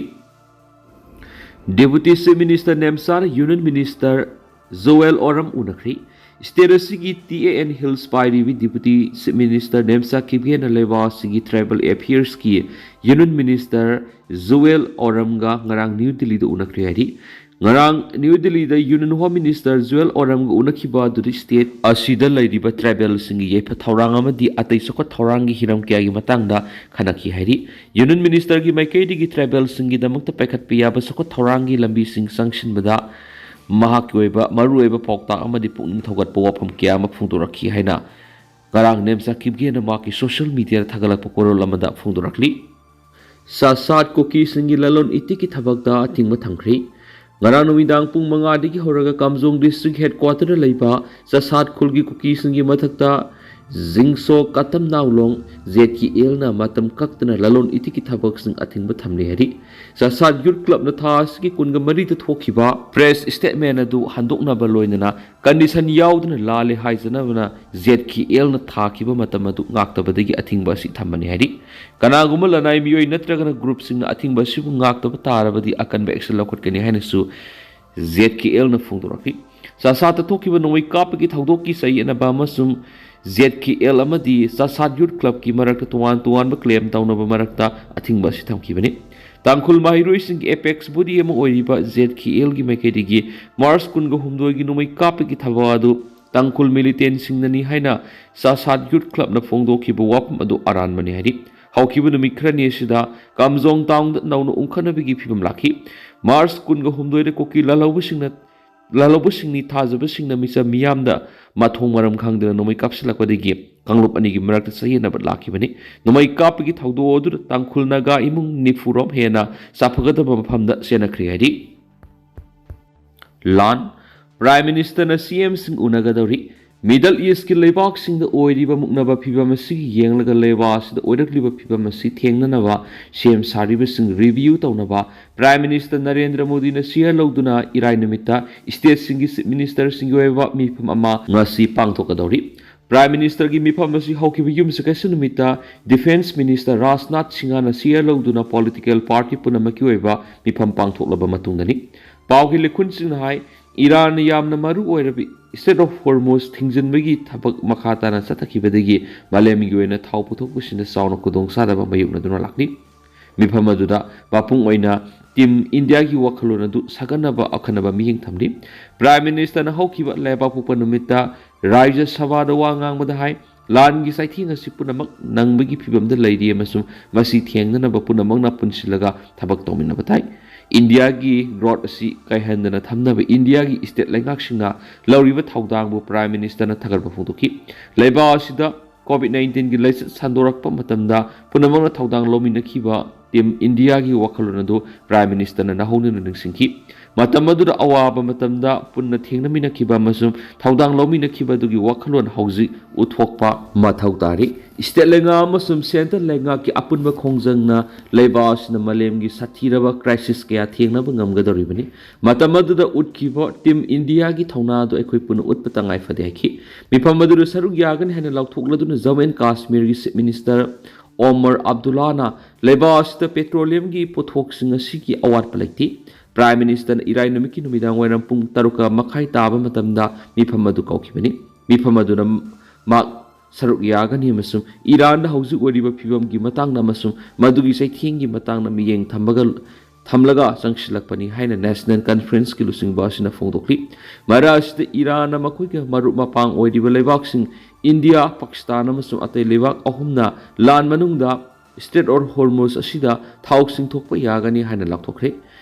ꯗꯦꯄꯨꯇꯤ ꯆꯤꯐ ꯃꯤꯅꯤꯁꯇꯔ ꯅꯦꯝꯁꯥꯅ ꯌꯨꯅꯤꯌꯟ ꯃꯤꯅꯤꯁꯇꯔ ꯖꯣꯑꯦꯜ ꯑꯣꯔꯝ ꯎꯅꯈ꯭ꯔꯤ꯫ ꯁ꯭ꯇꯦꯠ ꯑꯁꯤꯒꯤ ꯇꯤ ꯑꯦ ꯑꯦꯟ ꯍꯤꯜꯁ ꯄꯥꯏꯔꯤꯕꯤ ꯗꯦꯄꯨꯇꯤ ꯆꯤꯐ ꯃꯤꯅꯤꯁꯇꯔ ꯅꯦꯝꯁꯥ ꯀꯤꯞꯒꯦꯅ ꯂꯩꯕꯥꯛ ꯑꯁꯤꯒꯤ ꯇ꯭ꯔꯥꯏꯕꯦꯜ ꯑꯦꯐꯤꯌꯔꯁꯀꯤ ꯌꯨꯅꯤꯌꯟ ꯃꯤꯅꯤꯁꯇꯔ ꯖꯣꯑꯦꯜ ꯑꯣꯔꯝꯒ ꯉꯔꯥꯡ ꯅ꯭ꯌꯨ ꯗꯤꯜꯂꯤꯗ ꯎꯅꯈ꯭ꯔꯦ ꯍꯥꯏꯔꯤ꯫ ꯉꯔꯥꯡ ꯅ꯭ꯌꯨ ꯗꯤꯜꯂꯤꯗ ꯌꯨꯅꯤꯌꯟ ꯍꯣꯝ ꯃꯤꯅꯤꯁꯇꯔ ꯖꯨꯑꯦꯜ ꯑꯣꯔꯝꯒ ꯎꯅꯈꯤꯕ ꯑꯗꯨꯗ ꯁ꯭ꯇꯦꯠ ꯑꯁꯤꯗ ꯂꯩꯔꯤꯕ ꯇ꯭ꯔꯥꯏꯕꯦꯜꯁꯤꯡꯒꯤ ꯌꯥꯏꯐ ꯊꯧꯔꯥꯡ ꯑꯃꯗꯤ ꯑꯇꯩ ꯆꯥꯎꯈꯠ ꯊꯧꯔꯥꯡꯒꯤ ꯍꯤꯔꯝ ꯀꯌꯥꯒꯤ ꯃꯇꯥꯡꯗ ꯈꯟꯅꯈꯤ ꯍꯥꯏꯔꯤ꯫ ꯌꯨꯅꯤꯌꯟ ꯃꯤꯅꯤꯁꯇꯔꯒꯤ ꯃꯥꯏꯀꯩꯗꯒꯤ ꯇ꯭ꯔꯥꯏꯕꯦꯜꯁꯤꯡꯒꯤꯗꯃꯛꯇ ꯄꯥꯏꯈꯠꯄ ꯌꯥꯕ ꯆꯥꯎꯈꯠ ꯊꯧꯔꯥꯡꯒꯤ ꯂꯝꯕꯤꯁꯤꯡ ꯆꯪꯁꯤꯟꯕꯗ ꯃꯍꯥꯛꯀꯤ ꯑꯣꯏꯕ ꯃꯔꯨꯑꯣꯏꯕ ꯄꯥꯎꯇꯥꯛ ꯑꯃꯗꯤ ꯄꯨꯛꯅꯤꯡ ꯊꯧꯒꯠꯄ ꯋꯥꯐꯝ ꯀꯌꯥ ꯑꯃ ꯐꯣꯡꯗꯣꯔꯛꯈꯤ ꯍꯥꯏꯅ ꯉꯔꯥꯡ ꯅꯦꯝꯁꯥ ꯀꯤꯞꯒꯦꯅ ꯃꯍꯥꯛꯀꯤ ꯁꯣꯁꯤꯌꯦꯜ ꯃꯤꯗꯤꯌꯥꯗ ꯊꯥꯒꯠꯂꯛꯄ ꯋꯥꯔꯣꯜ ꯑꯃꯗ ꯐꯣꯡꯗꯣꯔꯛꯂꯤ꯫ ꯆꯥꯁꯥꯠ ꯀꯨꯀꯤꯁꯤꯡꯒꯤ ꯂꯂꯣꯟ ꯏꯇꯤꯛꯀꯤ ꯊꯕꯛꯇ ꯑꯊꯤꯡꯕ ꯊꯝꯈ꯭ꯔꯤ꯫ ꯉꯔꯥꯡ ꯅꯨꯃꯤꯗꯥꯡ ꯄꯨꯡ ꯃꯉꯥꯗꯒꯤ ꯍꯧꯔꯒ ꯀꯥꯝꯖꯣꯡ ꯗꯤꯁꯇ꯭ꯔꯤꯛ ꯍꯦꯗꯀ꯭ꯋꯥꯇꯔꯗ ꯂꯩꯕ ꯆꯥꯁꯥꯠ ꯈꯨꯜꯒꯤ ꯀꯨꯀꯤꯁꯤꯡꯒꯤ ꯃꯊꯛꯇ ꯖꯤꯡꯁꯣ ꯀꯥꯇꯝ ꯅꯥꯎꯂꯣꯡ ꯖꯦꯠꯀꯤ ꯑꯦꯜꯅ ꯃꯇꯝ ꯀꯛꯇꯅ ꯂꯂꯣꯟ ꯏꯇꯤꯛꯀꯤ ꯊꯕꯛꯁꯤꯡ ꯑꯊꯤꯡꯕ ꯊꯝꯂꯤ ꯍꯥꯏꯔꯤ꯫ ꯆꯥꯁꯥꯠ ꯌꯨꯠ ꯀ꯭ꯂꯕꯅ ꯊꯥ ꯑꯁꯤꯒꯤ ꯀꯨꯟꯒ ꯃꯔꯤꯗ ꯊꯣꯛꯈꯤꯕ ꯄ꯭ꯔꯦꯁ ꯁ꯭ꯇꯦꯠꯃꯦꯟ ꯑꯗꯨ ꯍꯟꯗꯣꯛꯅꯕ ꯂꯣꯏꯅꯅ ꯀꯟꯗꯤꯁꯟ ꯌꯥꯎꯗꯅ ꯂꯥꯜꯂꯦ ꯍꯥꯏꯖꯅꯕꯅ ꯖꯦꯠꯀꯤ ꯑꯦꯜꯅ ꯊꯥꯈꯤꯕ ꯃꯇꯝ ꯑꯗꯨ ꯉꯥꯛꯇꯕꯗꯒꯤ ꯑꯊꯤꯡꯕ ꯑꯁꯤ ꯊꯝꯕꯅꯤ ꯍꯥꯏꯔꯤ꯫ ꯀꯅꯥꯒꯨꯝꯕ ꯂꯅꯥꯏ ꯃꯤꯑꯣꯏ ꯅꯠꯇ꯭ꯔꯒꯅ ꯒ꯭ꯔꯨꯞꯁꯤꯡꯅ ꯑꯊꯤꯡꯕ ꯑꯁꯤꯕꯨ ꯉꯥꯛꯇꯕ ꯇꯥꯔꯕꯗꯤ ꯑꯀꯟꯕ ꯑꯦꯛꯁꯟ ꯂꯧꯈꯠꯀꯅꯤ ꯍꯥꯏꯅꯁꯨ ꯖꯦꯠꯀꯤ ꯑꯦꯜꯅ ꯐꯣꯡꯗꯣꯔꯛꯈꯤ꯫ ꯆꯥꯁꯥꯠꯇ ꯊꯣꯛꯈꯤꯕ ꯅꯣꯡꯃꯩ ꯀꯥꯞꯄꯒꯤ ꯊꯧꯗꯣꯛꯀꯤ ꯆꯌꯦꯠꯅꯕ ꯑꯃꯁꯨꯡ ꯖꯦꯗ ꯀꯦ ꯑꯦꯜ ꯑꯃꯗꯤ ꯆꯥꯁꯥꯠ ꯌꯨꯠ ꯀ꯭ꯂꯕꯀꯤ ꯃꯔꯛꯇ ꯇꯣꯉꯥꯟ ꯇꯣꯉꯥꯟꯕ ꯀ꯭ꯂꯦꯝ ꯇꯧꯅꯕ ꯃꯔꯛꯇ ꯑꯊꯤꯡꯕ ꯑꯁꯤ ꯊꯝꯈꯤꯕꯅꯤ꯫ ꯇꯥꯡꯈꯨꯜ ꯃꯍꯩꯔꯣꯏꯁꯤꯡꯒꯤ ꯑꯦꯄꯦꯛꯁ ꯕꯣꯗꯤ ꯑꯃ ꯑꯣꯏꯔꯤꯕ ꯖꯦꯗ ꯀꯦ ꯑꯦꯜꯒꯤ ꯃꯥꯏꯀꯩꯗꯒꯤ ꯃꯥꯔꯆ ꯀꯨꯟꯒ ꯍꯨꯝꯗꯣꯏꯒꯤ ꯅꯣꯡꯃꯩ ꯀꯥꯞꯄꯒꯤ ꯊꯕꯛ ꯑꯗꯨ ꯇꯥꯡꯈꯨꯜ ꯃꯤꯂꯤꯇꯦꯟꯁꯤꯡꯅꯅꯤ ꯍꯥꯏꯅ ꯆꯥꯁꯥꯠ ꯌꯨꯠ ꯀ꯭ꯂꯕꯅ ꯐꯣꯡꯗꯣꯛꯈꯤꯕ ꯋꯥꯐꯝ ꯑꯗꯨ ꯑꯔꯥꯟꯕꯅꯤ ꯍꯥꯏꯔꯤ꯫ ꯍꯧꯈꯤꯕ ꯅꯨꯃꯤꯠ ꯈꯔꯅꯤ ꯑꯁꯤꯗ ꯀꯥꯝꯖꯣꯡ ꯇꯥꯎꯟꯗ ꯅꯧꯅ ꯎꯪꯈꯠꯅꯕꯒꯤ ꯐꯤꯕꯝ ꯂꯥꯛꯈꯤ꯫ ꯃꯥꯔꯆ ꯀꯨꯟꯒ ꯍꯨꯝꯗꯣꯏꯗ ꯀꯨꯀꯤ ꯂꯥꯜꯍꯧꯕꯁꯤꯡꯅ ꯂꯥꯜꯍꯧꯕꯁꯤꯡꯅꯤ ꯊꯥꯖꯕꯁꯤꯡꯅ ꯃꯤꯆꯝ ꯃꯤꯌꯥꯝꯗ ꯃꯊꯣꯡ ꯃꯔꯝ ꯈꯪꯗꯅ ꯅꯣꯡꯃꯩ ꯀꯥꯞꯁꯤꯜꯂꯛꯄꯗꯒꯤ ꯀꯥꯡꯂꯨꯞ ꯑꯅꯤꯒꯤ ꯃꯔꯛꯇ ꯆꯌꯦꯠꯅꯕ ꯂꯥꯛꯈꯤꯕꯅꯤ꯫ ꯅꯣꯡꯃꯩ ꯀꯥꯞꯄꯒꯤ ꯊꯧꯗꯣꯛ ꯑꯗꯨꯗ ꯇꯥꯡꯈꯨꯜ ꯅꯥꯒꯥ ꯏꯃꯨꯡ ꯅꯤꯐꯨꯔꯣꯝ ꯍꯦꯟꯅ ꯆꯥꯐꯒꯗꯕ ꯃꯐꯝꯗ ꯆꯦꯟꯅꯈ꯭ꯔꯦ ꯍꯥꯏꯔꯤ꯫ ꯂꯥꯟ, ꯄ꯭ꯔꯥꯏꯝ ꯃꯤꯅꯤꯁꯇꯔꯅ ꯁꯤ ꯑꯦꯝꯁꯤꯡ ꯎꯅꯒꯗꯧꯔꯤ꯫ ꯃꯤꯗꯜ ꯏꯁꯀꯤ ꯂꯩꯕꯥꯛꯁꯤꯡꯗ ꯑꯣꯏꯔꯤꯕ ꯃꯨꯛꯅꯕ ꯐꯤꯚꯝ ꯑꯁꯤꯒꯤ ꯌꯦꯡꯂꯒ ꯂꯩꯕꯥꯛ ꯑꯁꯤꯗ ꯑꯣꯏꯔꯛꯂꯤꯕ ꯐꯤꯚꯝ ꯑꯁꯤ ꯊꯦꯡꯅꯅꯕ ꯁꯦꯝ ꯁꯥꯔꯤꯕꯁꯤꯡ ꯔꯤꯚꯤꯌꯨ ꯇꯧꯅꯕ ꯄ꯭ꯔꯥꯏꯝ ꯃꯤꯅꯤꯁꯇꯔ ꯅꯔꯦꯟꯗ꯭ꯔ ꯃꯣꯗꯤꯅ ꯁꯤꯌꯥ ꯂꯧꯗꯨꯅ ꯏꯔꯥꯏ ꯅꯨꯃꯤꯠꯇ ꯁ꯭ꯇꯦꯠꯁꯤꯡꯒꯤ ꯆꯤꯐ ꯃꯤꯅꯤꯁꯇꯔꯁꯤꯡꯒꯤ ꯑꯣꯏꯕ ꯃꯤꯐꯝ ꯑꯃ ꯉꯁꯤ ꯄꯥꯡꯊꯣꯛꯀꯗꯧꯔꯤ꯫ ꯄ꯭ꯔꯥꯏꯝ ꯃꯤꯅꯤꯁꯇꯔꯒꯤ ꯃꯤꯐꯝ ꯑꯁꯤ ꯍꯧꯈꯤꯕ ꯌꯨꯝꯁꯀꯩꯁ ꯅꯨꯃꯤꯠꯇ ꯗꯤꯐꯦꯟꯁ ꯃꯤꯅꯤꯁꯇꯔ ꯔꯥꯖꯅꯥꯊ ꯁꯤꯡꯍꯅ ꯁꯤꯌꯥ ꯂꯧꯗꯨꯅ ꯄꯣꯂꯤꯇꯤꯀꯦꯜ ꯄꯥꯔꯇꯤ ꯄꯨꯝꯅꯃꯛꯀꯤ ꯑꯣꯏꯕ ꯃꯤꯐꯝ ꯄꯥꯡꯊꯣꯛꯂꯕ ꯃꯇꯨꯡꯗꯅꯤ꯫ ꯄꯥꯎꯒꯤ ꯂꯤꯈꯨꯟꯁꯤꯡꯅ ꯍꯥꯏ, ꯏꯔꯥꯟꯅ ꯌꯥꯝꯅ ꯃꯔꯨ ꯑꯣꯏꯔꯕ ꯏꯁꯇ꯭ꯔꯦꯠ ꯑꯣꯐ ꯍꯣꯔꯃꯨꯖ ꯊꯤꯡꯖꯤꯟꯕꯒꯤ ꯊꯕꯛ ꯃꯈꯥ ꯇꯥꯅ ꯆꯠꯊꯈꯤꯕꯗꯒꯤ ꯃꯥꯂꯦꯝꯒꯤ ꯑꯣꯏꯅ ꯊꯥꯎ ꯄꯨꯊꯣꯛꯄꯁꯤꯡꯗ ꯆꯥꯎꯅ ꯈꯨꯗꯣꯡꯆꯥꯗꯕ ꯃꯥꯌꯣꯛꯅꯗꯨꯅ ꯂꯥꯛꯂꯤ꯫ ꯃꯤꯐꯝ ꯑꯗꯨꯗ ꯃꯄꯨꯡ ꯑꯣꯏꯅ ꯇꯤꯝ ꯏꯟꯗꯤꯌꯥꯒꯤ ꯋꯥꯈꯜꯂꯣꯟ ꯑꯗꯨ ꯁꯥꯒꯠꯅꯕ ꯑꯈꯟꯅꯕ ꯃꯤꯠꯌꯦꯡ ꯊꯝꯂꯤ꯫ ꯄ꯭ꯔꯥꯏꯝ ꯃꯤꯅꯤꯁꯇꯔꯅ ꯍꯧꯈꯤꯕ ꯂꯩꯕꯥꯛꯄꯣꯛꯄ ꯅꯨꯃꯤꯠꯇ ꯔꯥꯖ꯭ꯌ ꯁꯚꯥꯗ ꯋꯥ ꯉꯥꯡꯕꯗ ꯍꯥꯏ, ꯂꯥꯟꯒꯤ ꯆꯩꯊꯦꯡ ꯑꯁꯤ ꯄꯨꯝꯅꯃꯛ ꯅꯪꯕꯒꯤ ꯐꯤꯕꯝꯗ ꯂꯩꯔꯤ ꯑꯃꯁꯨꯡ ꯃꯁꯤ ꯊꯦꯡꯅꯅꯕ ꯄꯨꯝꯅꯃꯛꯅ ꯄꯨꯟꯁꯤꯜꯂꯒ ꯊꯕꯛ ꯇꯧꯃꯤꯟꯅꯕ ꯇꯥꯏ꯫ ꯏꯟꯗꯤꯌꯥꯒꯤ ꯒ꯭ꯔꯣꯠ ꯑꯁꯤ ꯀꯥꯏꯍꯟꯗꯅ ꯊꯝꯅꯕ ꯏꯟꯗꯤꯌꯥꯒꯤ ꯁ꯭ꯇꯦꯠ ꯂꯩꯉꯥꯛꯁꯤꯡꯅ ꯂꯧꯔꯤꯕ ꯊꯧꯗꯥꯡꯕꯨ ꯄ꯭ꯔꯥꯏꯝ ꯃꯤꯅꯤꯁꯇꯔꯅ ꯊꯥꯒꯠꯄ ꯐꯣꯡꯗꯣꯛꯈꯤ꯫ ꯂꯩꯕꯥꯛ ꯑꯁꯤꯗ ꯀꯣꯚꯤꯗ ꯅꯥꯏꯟꯇꯤꯟꯒꯤ ꯂꯥꯏꯆꯠ ꯁꯟꯗꯣꯔꯛꯄ ꯃꯇꯝꯗ ꯄꯨꯝꯅꯃꯛꯅ ꯊꯧꯗꯥꯡ ꯂꯧꯃꯤꯟꯅꯈꯤꯕ ꯇꯤꯝ ꯏꯟꯗꯤꯌꯥꯒꯤ ꯋꯥꯈꯜꯂꯣꯟ ꯑꯗꯨ ꯄ꯭ꯔꯥꯏꯝ ꯃꯤꯅꯤꯁꯇꯔꯅ ꯅꯧꯍꯧꯅꯅ ꯅꯤꯡꯁꯤꯡꯈꯤ꯫ ꯃꯇꯝ ꯑꯗꯨꯗ ꯑꯋꯥꯕ ꯃꯇꯝꯗ ꯄꯨꯟꯅ ꯊꯦꯡꯅꯃꯤꯟꯅꯈꯤꯕ ꯑꯃꯁꯨꯡ ꯊꯧꯗꯥꯡ ꯂꯧꯃꯤꯟꯅꯈꯤꯕ ꯑꯗꯨꯒꯤ ꯋꯥꯈꯜꯂꯣꯟ ꯍꯧꯖꯤꯛ ꯎꯠꯊꯣꯛꯄ ꯃꯊꯧ ꯇꯥꯔꯤ꯫ ꯁ꯭ꯇꯦꯠ ꯂꯩꯉꯥꯛ ꯑꯃꯁꯨꯡ ꯁꯦꯟꯇꯔ ꯂꯩꯉꯥꯛꯀꯤ ꯑꯄꯨꯟꯕ ꯈꯣꯡꯖꯪꯅ ꯂꯩꯕꯥꯛ ꯑꯁꯤꯅ ꯃꯥꯂꯦꯝꯒꯤ ꯁꯥꯊꯤꯔꯕ ꯀ꯭ꯔꯥꯏꯁꯤꯁ ꯀꯌꯥ ꯊꯦꯡꯅꯕ ꯉꯝꯒꯗꯧꯔꯤꯕꯅꯤ꯫ ꯃꯇꯝ ꯑꯗꯨꯗ ꯎꯠꯈꯤꯕ ꯇꯤꯝ ꯏꯟꯗꯤꯌꯥꯒꯤ ꯊꯧꯅꯥ ꯑꯗꯨ ꯑꯩꯈꯣꯏ ꯄꯨꯟꯅ ꯎꯠꯄ ꯇꯉꯥꯏ ꯐꯗꯦ ꯍꯥꯏꯈꯤ꯫ ꯃꯤꯐꯝ ꯑꯗꯨꯗ ꯁꯔꯨꯛ ꯌꯥꯒꯅꯤ ꯍꯥꯏꯅ ꯂꯥꯎꯊꯣꯛꯂꯗꯨꯅ ꯖꯝꯃꯨ ꯑꯦꯟ ꯀꯥꯁꯃꯤꯔꯒꯤ ꯆꯤꯐ ꯃꯤꯅꯤꯁꯇꯔ ꯑꯣꯃꯔ ꯑꯕꯗꯨꯜꯂꯥꯅ ꯂꯩꯕꯥꯛ ꯑꯁꯤꯗ ꯄꯦꯇ꯭ꯔꯣꯂꯤꯌꯝꯒꯤ ꯄꯣꯠꯊꯣꯛꯁꯤꯡ ꯑꯁꯤꯒꯤ ꯑꯋꯥꯠꯄ ꯂꯩꯇꯦ꯫ Prime Ministerꯅ ꯏꯔꯥꯏ ꯅꯨꯃꯤꯠꯀꯤ ꯅꯨꯃꯤꯗꯥꯡ ꯋꯥꯏꯔꯝ ꯄꯨꯡ ꯇꯔꯨꯛꯀ ꯃꯈꯥꯏ ꯇꯥꯕ ꯃꯇꯝꯗ ꯃꯤꯐꯝ ꯑꯗꯨ ꯀꯧꯈꯤꯕꯅꯤ꯫ ꯃꯤꯐꯝ ꯑꯗꯨꯅ ꯃꯍꯥꯛ ꯁꯔꯨꯛ ꯌꯥꯒꯅꯤ ꯑꯃꯁꯨꯡ ꯏꯔꯥꯟꯗ ꯍꯧꯖꯤꯛ ꯑꯣꯏꯔꯤꯕ ꯐꯤꯕꯝꯒꯤ ꯃꯇꯥꯡꯗ ꯑꯃꯁꯨꯡ ꯃꯗꯨꯒꯤ ꯆꯩꯊꯦꯡꯒꯤ ꯃꯇꯥꯡꯗ ꯃꯤꯠꯌꯦꯡ ꯊꯝꯕꯒ ꯊꯝꯂꯒ ꯆꯪꯁꯤꯜꯂꯛꯄꯅꯤ ꯍꯥꯏꯅ National Conferenceꯀꯤ ꯂꯨꯆꯤꯡꯕ ꯑꯁꯤꯅ ꯐꯣꯡꯗꯣꯛꯂꯤ꯫ ꯃꯔꯛ ꯑꯁꯤꯗ ꯏꯔꯥꯟꯅ ꯃꯈꯣꯏꯒ ꯃꯔꯨꯞ ꯃꯄꯥꯡ ꯑꯣꯏꯔꯤꯕ ꯂꯩꯕꯥꯛꯁꯤꯡ ꯏꯟꯗꯤꯌꯥ, ꯄꯥꯀꯤꯁꯇꯥꯟ ꯑꯃꯁꯨꯡ ꯑꯇꯩ ꯂꯩꯕꯥꯛ ꯑꯍꯨꯝꯅ ꯂꯥꯟ ꯃꯅꯨꯡꯗ Strait of Hormuz ꯑꯁꯤꯗ ꯊꯥꯎ ꯆꯤꯡꯊꯣꯛꯄ ꯌꯥꯒꯅꯤ ꯍꯥꯏꯅ ꯂꯥꯎꯊꯣꯛꯈ꯭ꯔꯦ꯫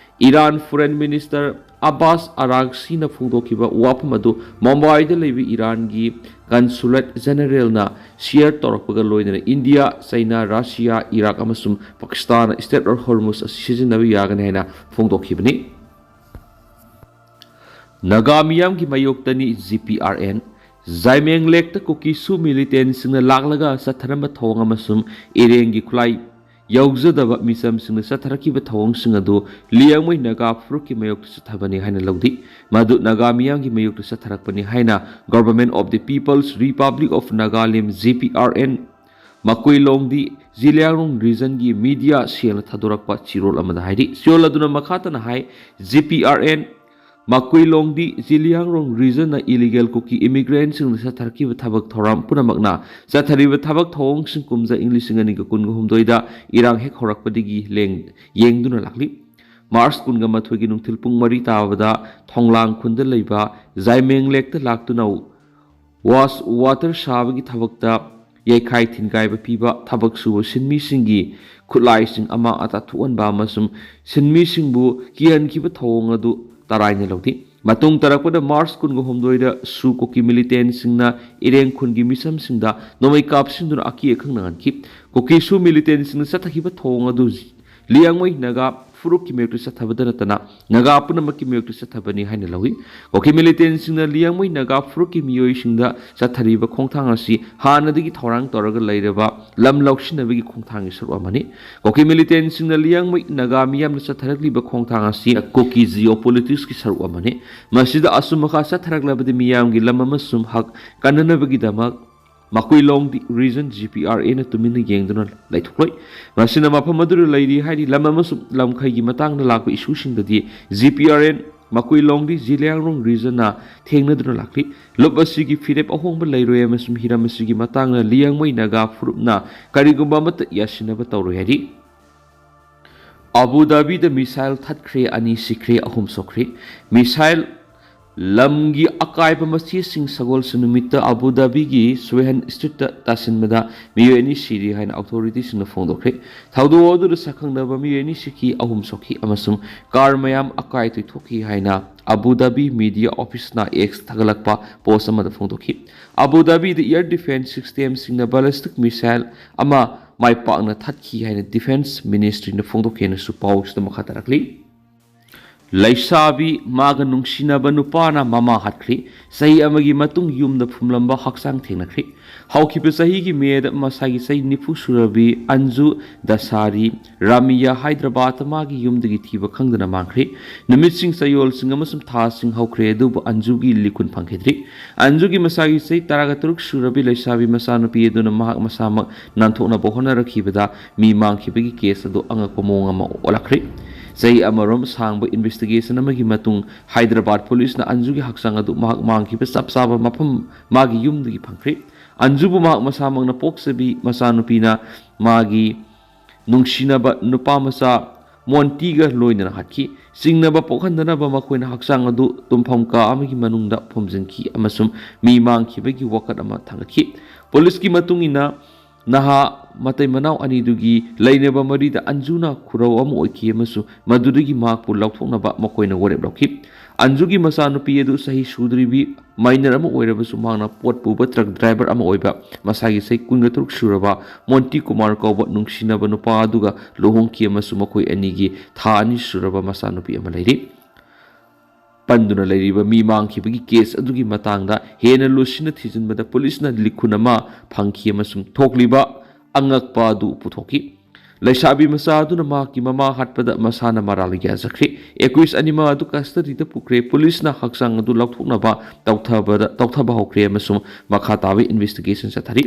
ꯏꯔꯥꯟ Foreign Minister ꯑꯕꯥꯁ ꯑꯔꯥꯒꯁꯤꯅ ꯐꯣꯡꯗꯣꯛꯈꯤꯕ ꯋꯥꯐꯝ ꯑꯗꯨ ꯃꯨꯝꯕꯥꯏꯗ ꯂꯩꯕ ꯏꯔꯥꯟꯒꯤ Consulate Generalꯅ share ꯇꯧꯔꯛꯄꯒ ꯂꯣꯏꯅꯅ ꯏꯟꯗꯤꯌꯥ, ꯆꯩꯅꯥ, ꯔꯁꯤꯌꯥ, ꯏꯔꯥꯛ ꯑꯃꯁꯨꯡ ꯄꯥꯀꯤꯁꯇꯥꯟꯅ Strait of Hormuz ꯑꯁꯤ ꯁꯤꯖꯤꯟꯅꯕ ꯌꯥꯒꯅꯤ ꯍꯥꯏꯅ ꯐꯣꯡꯗꯣꯛꯈꯤꯕꯅꯤ꯫ ꯅꯥꯒꯥ ꯃꯤꯌꯥꯝꯒꯤ ꯃꯥꯌꯣꯛꯇꯅꯤ GPRN꯫ ꯖꯥꯏꯃꯦꯡ ꯂꯦꯛꯇ ꯀꯨꯀꯤ ꯁꯨ militantꯁꯤꯡꯅ ꯂꯥꯛꯂꯒ ꯆꯠꯊꯔꯝꯕ ꯊꯧꯑꯣꯡ ꯑꯃꯁꯨꯡ ꯏꯔꯦꯡꯒꯤ ꯈꯨꯠꯂꯥꯏ ꯌꯧꯖꯗꯕ ꯃꯤꯆꯝꯁꯤꯡꯅ ꯆꯠꯊꯔꯛꯈꯤꯕ ꯊꯧꯑꯣꯡꯁꯤꯡ ꯑꯗꯨ ꯂꯤꯌꯥꯡꯃꯩ ꯅꯥꯒꯥ ꯐꯨꯔꯨꯞꯀꯤ ꯃꯥꯌꯣꯛꯇ ꯆꯠꯊꯕꯅꯤ ꯍꯥꯏꯅ ꯂꯧꯅꯩ꯫ ꯃꯗꯨ ꯅꯥꯒꯥ ꯃꯤꯌꯥꯝꯒꯤ ꯃꯥꯌꯣꯛꯇ ꯆꯠꯊꯔꯛꯄꯅꯤ ꯍꯥꯏꯅ Government of the People's Republic of Nagalim, GPRN, ꯃꯀꯨꯏꯂꯣꯡꯗꯤ ꯖꯤꯂꯤꯌꯥꯡꯔꯣꯡ regionꯒꯤ media cellꯅ ꯊꯥꯗꯣꯔꯛꯄ ꯆꯦꯔꯣꯜ ꯑꯃꯗ ꯍꯥꯏꯔꯤ꯫ ꯆꯦꯔꯣꯜ ꯑꯗꯨꯅ ꯃꯈꯥ ꯇꯥꯅ ꯍꯥꯏ, GPRN ꯃꯀꯨꯏꯂꯣꯡꯗꯤ ꯖꯤꯂꯤꯌꯥꯡꯔꯣꯡ regionꯅ illegal ꯀꯨꯀꯤ immigrantꯁꯤꯡꯅ ꯆꯠꯊꯔꯛꯈꯤꯕ ꯊꯕꯛ ꯊꯧꯔꯝ ꯄꯨꯝꯅꯃꯛꯅ ꯆꯠꯊꯔꯤꯕ ꯊꯕꯛ ꯊꯧꯑꯣꯡꯁꯤꯡ ꯀꯨꯝꯖꯥ ꯏꯪ ꯂꯤꯁꯤꯡ ꯑꯅꯤꯒ ꯀꯨꯟꯒ ꯍꯨꯝꯗꯣꯏꯗ ꯏꯔꯥꯡ ꯍꯦꯛ ꯍꯧꯔꯛꯄꯗꯒꯤ ꯂꯦꯡ-, ꯌꯦꯡꯗꯨꯅ ꯂꯥꯛꯂꯤ꯫ ꯃꯥꯔꯆ ꯀꯨꯟꯒ ꯃꯥꯊꯣꯏꯒꯤ ꯅꯨꯡꯊꯤꯜ ꯄꯨꯡ ꯃꯔꯤ ꯇꯥꯕꯗ ꯊꯣꯡꯂꯥꯡ ꯈꯨꯟꯗ ꯂꯩꯕ ꯖꯥꯏꯃꯦꯡ ꯂꯦꯛꯇ ꯂꯥꯛꯇꯨꯅ wash water ꯁꯥꯕꯒꯤ ꯊꯕꯛꯇ ꯌꯩꯈꯥꯏ ꯊꯤꯟꯒꯥꯏꯕ ꯄꯤꯕ, ꯊꯕꯛ ꯁꯨꯕ ꯁꯤꯟꯃꯤꯁꯤꯡꯒꯤ ꯈꯨꯠꯂꯥꯏꯁꯤꯡ ꯑꯃꯥꯡ ꯑꯇꯥ ꯊꯣꯛꯍꯟꯕ ꯑꯃꯁꯨꯡ ꯁꯤꯟꯃꯤꯁꯤꯡꯕꯨ ꯀꯤꯍꯟꯈꯤꯕ ꯊꯧꯑꯣꯡ ꯑꯗꯨ ꯇꯔꯥꯏꯅ ꯂꯧꯈꯤ꯫ ꯃꯇꯨꯡ ꯇꯥꯔꯛꯄꯗ ꯃꯥꯔꯆ ꯀꯨꯟꯒ ꯍꯨꯝꯗꯣꯏꯗ ꯁꯨ ꯀꯨꯀꯤ militantꯁꯤꯡꯅ ꯏꯔꯦꯡ ꯈꯨꯟꯒꯤ ꯃꯤꯆꯝꯁꯤꯡꯗ ꯅꯣꯡꯃꯩ ꯀꯥꯞꯁꯤꯟꯗꯨꯅ ꯑꯀꯤ ꯑꯈꯪ ꯅꯪꯍꯟꯈꯤ꯫ ꯀꯨꯀꯤ ꯁꯨ militantꯁꯤꯡꯅ ꯆꯠꯊꯈꯤꯕ ꯊꯧꯑꯣꯡ ꯑꯗꯨ ꯂꯤꯌꯥꯡꯃꯩ ꯅꯥꯒꯥ ꯐꯨꯔꯨꯞꯀꯤ ꯃꯥꯌꯣꯛꯇ ꯆꯠꯊꯕꯗ ꯅꯠꯇꯅ ꯅꯥꯒꯥ ꯄꯨꯝꯅꯃꯛꯀꯤ ꯃꯥꯌꯣꯛꯇ ꯆꯠꯊꯕꯅꯤ ꯍꯥꯏꯅ ꯂꯧꯏ꯫ ꯀꯨꯀꯤ militantꯁꯤꯡꯅ ꯂꯤꯌꯥꯡꯃꯩ ꯅꯥꯒꯥ ꯐꯨꯔꯨꯞꯀꯤ ꯃꯤꯑꯣꯏꯁꯤꯡꯗ ꯆꯠꯊꯔꯤꯕ ꯈꯣꯡꯊꯥꯡ ꯑꯁꯤ ꯍꯥꯟꯅꯗꯒꯤ ꯊꯧꯔꯥꯡ ꯇꯧꯔꯒ ꯂꯩꯔꯕ ꯂꯝ ꯂꯧꯁꯤꯟꯅꯕꯒꯤ ꯈꯣꯡꯊꯥꯡꯒꯤ ꯁꯔꯨꯛ ꯑꯃꯅꯤ꯫ ꯀꯨꯀꯤ militantꯁꯤꯡꯅ ꯂꯤꯌꯥꯡꯃꯩ ꯅꯥꯒꯥ ꯃꯤꯌꯥꯝꯅ ꯆꯠꯊꯔꯛꯂꯤꯕ ꯈꯣꯡꯊꯥꯡ ꯑꯁꯤ ꯀꯨꯀꯤ geopoliticsꯀꯤ ꯁꯔꯨꯛ ꯑꯃꯅꯤ꯫ ꯃꯁꯤꯗ ꯑꯁꯨꯝ ꯃꯈꯥ ꯆꯠꯊꯔꯛꯂꯕꯗꯤ ꯃꯤꯌꯥꯝꯒꯤ ꯂꯝ ꯑꯃꯁꯨꯡ ꯍꯛ ꯀꯟꯅꯅꯕꯒꯤꯗꯃꯛ ꯃꯀꯨꯏꯂꯣꯡꯗꯤ ꯔꯤꯖꯟ ꯖꯤ ꯄꯤ ꯑꯥꯔ ꯑꯦꯅ ꯇꯨꯃꯤꯟꯅ ꯌꯦꯡꯗꯨꯅ ꯂꯩꯊꯣꯛꯂꯣꯏ꯫ ꯃꯁꯤꯅ ꯃꯐꯝ ꯑꯗꯨꯗ ꯂꯩꯔꯤ ꯍꯥꯏꯔꯤ ꯂꯝ ꯑꯃꯁꯨꯡ ꯂꯝꯈꯩꯒꯤ ꯃꯇꯥꯡꯗ ꯂꯥꯛꯄ ꯏꯁꯨꯁꯤꯡꯗꯗꯤ ꯖꯤ ꯄꯤ ꯑꯥꯔ ꯑꯦꯟ ꯃꯀꯨꯏꯂꯣꯡꯗꯤ ꯖꯤꯂꯤꯌꯥꯡꯔꯣꯡ ꯔꯤꯖꯟꯅ ꯊꯦꯡꯅꯗꯨꯅ ꯂꯥꯛꯂꯤ꯫ ꯂꯨꯞ ꯑꯁꯤꯒꯤ ꯐꯤꯔꯦꯞ ꯑꯍꯣꯡꯕ ꯂꯩꯔꯣꯏ ꯑꯃꯁꯨꯡ ꯍꯤꯔꯝ ꯑꯁꯤꯒꯤ ꯃꯇꯥꯡꯗ ꯂꯤꯌꯥꯡꯃꯩ ꯅꯥꯒꯥ ꯐꯨꯔꯨꯞꯅ ꯀꯔꯤꯒꯨꯝꯕ ꯑꯃꯠꯇ ꯌꯥꯁꯤꯟꯅꯕ ꯇꯧꯔꯣꯏ ꯍꯥꯏꯔꯤ꯫ ꯑꯕꯨ ꯙꯥꯕꯤꯗ ꯃꯤꯁꯥꯏꯜ ꯊꯠꯈ꯭ꯔꯦ, ꯑꯅꯤ ꯁꯤꯈ꯭ꯔꯦ, ꯑꯍꯨꯝ ꯁꯣꯛꯈ꯭ꯔꯦ꯫ ꯃꯤꯁꯥꯏꯜ ꯂꯝꯒꯤ ꯑꯀꯥꯏꯕ ꯃꯆꯦꯁꯤꯡ ꯁꯒꯣꯜꯁꯦꯟ ꯅꯨꯃꯤꯠꯇ ꯑꯕꯨ ꯙꯥꯕꯤꯒꯤ ꯁꯨꯍꯦꯟ ꯁ꯭ꯇ꯭ꯔꯤꯠꯇ ꯇꯥꯁꯤꯟꯕꯗ ꯃꯤꯑꯣꯏ ꯑꯅꯤ ꯁꯤꯔꯤ ꯍꯥꯏꯅ ꯑꯣꯊꯣꯔꯤꯇꯤꯁꯤꯡꯅ ꯐꯣꯡꯗꯣꯛꯈ꯭ꯔꯦ꯫ ꯊꯧꯗꯣꯛ ꯑꯗꯨꯗ ꯁꯛꯈꯪꯅꯕ ꯃꯤꯑꯣꯏ ꯑꯅꯤ ꯁꯤꯈꯤ, ꯑꯍꯨꯝ ꯁꯣꯛꯈꯤ ꯑꯃꯁꯨꯡ ꯀꯥꯔ ꯃꯌꯥꯝ ꯑꯀꯥꯏ ꯑꯇꯣꯏ ꯊꯣꯛꯈꯤ ꯍꯥꯏꯅ ꯑꯕꯨ ꯙꯥꯕꯤ ꯃꯤꯗꯤꯌꯥ ꯑꯣꯐꯤꯁꯅ ꯑꯦꯛꯁ ꯊꯥꯒꯠꯂꯛꯄ ꯄꯣꯁ ꯑꯃꯗ ꯐꯣꯡꯗꯣꯛꯈꯤ꯫ Abu ꯙꯥꯕꯤꯗ year defence ꯁꯤꯁꯇꯦꯝꯁꯤꯡꯅ ballistic missile ꯑꯃ ꯃꯥꯏ ꯄꯥꯛꯅ ꯊꯠꯈꯤ ꯍꯥꯏꯅ ꯗꯤꯐꯦꯟꯁ ꯃꯤꯅꯤꯁꯇ꯭ꯔꯤꯅ ꯐꯣꯡꯗꯣꯛꯈꯤ ꯍꯥꯏꯅꯁꯨ ꯄꯥꯎꯁꯤꯗ ꯃꯈꯥ ꯇꯥꯔꯛꯂꯤ꯫ ꯂꯩꯁꯥꯕꯤ ꯃꯥꯒ ꯅꯨꯡꯁꯤꯅꯕ ꯅꯨꯄꯥꯅ ꯃꯃꯥ ꯍꯥꯠꯈ꯭ꯔꯦ꯫ ꯆꯍꯤ ꯑꯃꯒꯤ ꯃꯇꯨꯡ ꯌꯨꯝꯗ ꯐꯨꯝꯂꯝꯕ ꯍꯛꯆꯥꯡ ꯊꯦꯡꯅꯈ꯭ꯔꯦ꯫ ꯍꯧꯈꯤꯕ ꯆꯍꯤꯒꯤ ꯃꯦꯗ ꯃꯁꯥꯒꯤ ꯆꯍꯤ ꯅꯤꯐꯨ ꯁꯨꯔꯕꯤ ꯑꯟꯖꯨ ꯗꯁꯥꯔꯤ ꯔꯥꯃꯤꯌꯥ ꯍꯥꯏꯗ꯭ꯔꯕꯥꯗ ꯃꯥꯒꯤ ꯌꯨꯝꯗꯒꯤ ꯊꯤꯕ ꯈꯪꯗꯅ ꯃꯥꯡꯈ꯭ꯔꯦ꯫ ꯅꯨꯃꯤꯠꯁꯤꯡ, ꯆꯌꯣꯜꯁꯤꯡ ꯑꯃꯁꯨꯡ ꯊꯥꯁꯤꯡ ꯍꯧꯈ꯭ꯔꯦ, ꯑꯗꯨꯕꯨ ꯑꯟꯖꯨꯒꯤ ꯂꯤꯈꯨꯟ ꯐꯪꯈꯤꯗ꯭ꯔꯤ꯫ ꯑꯟꯖꯨꯒꯤ ꯃꯁꯥꯒꯤ ꯆꯍꯤ ꯇꯔꯥꯒ ꯇꯔꯨꯛ ꯁꯨꯔꯕꯤ ꯂꯩꯁꯥꯕꯤ ꯃꯆꯥꯅꯨꯄꯤ ꯑꯗꯨꯅ ꯃꯍꯥꯛ ꯃꯁꯥꯃꯛ ꯅꯥꯟꯊꯣꯛꯅꯕ ꯍꯣꯠꯅꯔꯛꯈꯤꯕꯗ ꯃꯤ ꯃꯥꯡꯈꯤꯕꯒꯤ ꯀꯦꯁ ꯑꯗꯨ ꯑꯉꯛꯄ ꯃꯑꯣꯡ ꯑꯃ ꯑꯣꯜꯂꯛꯈ꯭ꯔꯦ꯫ ꯆꯍꯤ ꯑꯃꯔꯣꯝ ꯁꯥꯡꯕ ꯏꯟꯚꯦꯁꯇꯤꯒꯦꯁꯟ ꯑꯃꯒꯤ ꯃꯇꯨꯡ ꯍꯥꯏꯗ꯭ꯔꯕꯥꯗ ꯄꯨꯂꯤꯁꯅ ꯑꯟꯖꯨꯒꯤ ꯍꯛꯆꯥꯡ ꯑꯗꯨ ꯃꯍꯥꯛ ꯃꯥꯡꯈꯤꯕ ꯆꯞ ꯆꯥꯕ ꯃꯐꯝ ꯃꯥꯒꯤ ꯌꯨꯝꯗꯒꯤ ꯐꯪꯈ꯭ꯔꯦ꯫ ꯑꯟꯖꯨꯕꯨ ꯃꯍꯥꯛ ꯃꯁꯥꯃꯛꯅ ꯄꯣꯛꯆꯕꯤ ꯃꯆꯥꯅꯨꯄꯤꯅ ꯃꯥꯒꯤ ꯅꯨꯡꯁꯤꯅꯕ ꯅꯨꯄꯥ ꯃꯆꯥ ꯃꯣꯟꯇꯤꯒ ꯂꯣꯏꯅꯅ ꯍꯥꯠꯈꯤ꯫ ꯆꯤꯡꯅꯕ ꯄꯣꯛꯍꯟꯗꯅꯕ ꯃꯈꯣꯏꯅ ꯍꯛꯆꯥꯡ ꯑꯗꯨ ꯇꯨꯝꯐꯝ ꯀꯥ ꯑꯃꯒꯤ ꯃꯅꯨꯡꯗ ꯐꯨꯝꯖꯤꯟꯈꯤ ꯑꯃꯁꯨꯡ ꯃꯤ ꯃꯥꯡꯈꯤꯕꯒꯤ ꯋꯥꯀꯠ ꯑꯃ ꯊꯥꯡꯒꯠꯈꯤ꯫ ꯄꯨꯂꯤꯁꯀꯤ ꯃꯇꯨꯡ ꯏꯟꯅ, ꯅꯍꯥ ꯃꯇꯩ ꯃꯅꯥꯎ ꯑꯅꯤꯗꯨꯒꯤ ꯂꯩꯅꯕ ꯃꯔꯤꯗ ꯑꯟꯖꯨꯅ ꯈꯨꯔꯧ ꯑꯃ ꯑꯣꯏꯈꯤ ꯑꯃꯁꯨꯡ ꯃꯗꯨꯗꯒꯤ ꯃꯍꯥꯛꯄꯨ ꯂꯧꯊꯣꯛꯅꯕ ꯃꯈꯣꯏꯅ ꯋꯥꯔꯦꯞ ꯂꯧꯈꯤ꯫ ꯑꯟꯖꯨꯒꯤ ꯃꯆꯥꯅꯨꯄꯤ ꯑꯗꯨ ꯆꯍꯤ ꯁꯨꯗ꯭ꯔꯤꯕꯤ ꯃꯥꯏꯅꯔ ꯑꯃ ꯑꯣꯏꯔꯕꯁꯨ, ꯃꯍꯥꯛꯅ ꯄꯣꯠ ꯄꯨꯕ ꯇ꯭ꯔꯛ ꯗ꯭ꯔꯥꯏꯚꯔ ꯑꯃ ꯑꯣꯏꯕ ꯃꯁꯥꯒꯤ ꯆꯍꯤ ꯀꯨꯟꯒ ꯇꯔꯨꯛ ꯁꯨꯔꯕ ꯃꯣꯟꯇꯤ ꯀꯨꯃꯥꯔ ꯀꯧꯕ ꯅꯨꯡꯁꯤꯅꯕ ꯅꯨꯄꯥ ꯑꯗꯨꯒ ꯂꯨꯍꯣꯡꯈꯤ ꯑꯃꯁꯨꯡ ꯃꯈꯣꯏ ꯑꯅꯤꯒꯤ ꯊꯥ ꯑꯅꯤ ꯁꯨꯔꯕ ꯃꯆꯥꯅꯨꯄꯤ ꯑꯃ ꯂꯩꯔꯤ꯫ ꯄꯟꯗꯨꯅ ꯂꯩꯔꯤꯕ ꯃꯤ ꯃꯥꯡꯈꯤꯕꯒꯤ ꯀꯦꯁ ꯑꯗꯨꯒꯤ ꯃꯇꯥꯡꯗ ꯍꯦꯟꯅ ꯂꯨꯁꯤꯟꯅ ꯊꯤꯖꯤꯟꯕꯗ ꯄꯨꯂꯤꯁꯅ ꯂꯤꯈꯨꯟ ꯑꯃ ꯐꯪꯈꯤ ꯑꯃꯁꯨꯡ ꯊꯣꯛꯂꯤꯕ ꯑꯉꯛꯄ ꯑꯗꯨ ꯄꯨꯊꯣꯛꯈꯤ꯫ ꯂꯩꯁꯥꯕꯤ ꯃꯆꯥ ꯑꯗꯨꯅ ꯃꯍꯥꯛꯀꯤ ꯃꯃꯥ ꯍꯥꯠꯄꯗ ꯃꯁꯥꯅ ꯃꯔꯥꯜ ꯌꯥꯖꯈ꯭ꯔꯦ꯫ ꯑꯦꯀ꯭ꯌꯨꯁ ꯑꯅꯤꯃꯛ ꯑꯗꯨ ꯀꯁꯇꯗꯤꯗ ꯄꯨꯈ꯭ꯔꯦ꯫ ꯄꯨꯂꯤꯁꯅ ꯍꯛꯆꯥꯡ ꯑꯗꯨ ꯂꯧꯊꯣꯛꯅꯕ ꯇꯧꯊꯕꯗ, ꯇꯧꯊꯕ ꯍꯧꯈ꯭ꯔꯦ ꯑꯃꯁꯨꯡ ꯃꯈꯥ ꯇꯥꯕ ꯏꯟꯚꯦꯁꯇꯤꯒꯦꯁꯟ ꯆꯠꯊꯔꯤ꯫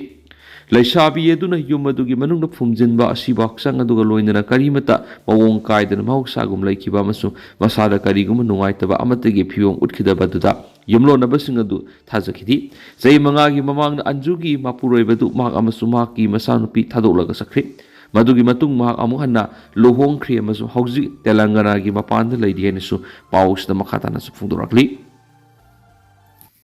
ꯂꯩꯁꯥꯕꯤ ꯑꯗꯨꯅ ꯌꯨꯝ ꯑꯗꯨꯒꯤ ꯃꯅꯨꯡꯗ ꯐꯨꯝꯖꯤꯟꯕ ꯑꯁꯤꯕ ꯍꯛꯆꯥꯡ ꯑꯗꯨꯒ ꯂꯣꯏꯅꯅ ꯀꯔꯤꯃꯠꯇ ꯃꯑꯣꯡ ꯀꯥꯏꯗꯅ ꯃꯍꯧꯁꯥꯒꯨꯝ ꯂꯩꯈꯤꯕ ꯑꯃꯁꯨꯡ ꯃꯁꯥꯗ ꯀꯔꯤꯒꯨꯝꯕ ꯅꯨꯡꯉꯥꯏꯇꯕ ꯑꯃꯠꯇꯒꯤ ꯐꯤꯚꯝ ꯎꯠꯈꯤꯗꯕ ꯑꯗꯨꯗ ꯌꯨꯝꯂꯣꯟꯅꯕꯁꯤꯡ ꯑꯗꯨ ꯊꯥꯖꯈꯤꯗꯦ꯫ ꯆꯍꯤ ꯃꯉꯥꯒꯤ ꯃꯃꯥꯡꯗ ꯑꯟꯖꯨꯒꯤ ꯃꯄꯨꯔꯣꯏꯕꯗꯨ ꯃꯍꯥꯛ ꯑꯃꯁꯨꯡ ꯃꯍꯥꯛꯀꯤ ꯃꯆꯥꯅꯨꯄꯤ ꯊꯥꯗꯣꯛꯂꯒ ꯆꯠꯈ꯭ꯔꯦ꯫ ꯃꯗꯨꯒꯤ ꯃꯇꯨꯡ ꯃꯍꯥꯛ ꯑꯃꯨꯛ ꯍꯟꯅ ꯂꯨꯍꯣꯡꯈ꯭ꯔꯦ ꯑꯃꯁꯨꯡ ꯍꯧꯖꯤꯛ ꯇꯦꯂꯪꯒꯅꯥꯒꯤ ꯃꯄꯥꯟꯗ ꯂꯩꯔꯤ ꯍꯥꯏꯅꯁꯨ ꯄꯥꯎ ꯑꯁꯤꯗ ꯃꯈꯥ ꯇꯥꯅꯁꯨ ꯐꯣꯡꯗꯣꯔꯛꯂꯤ꯫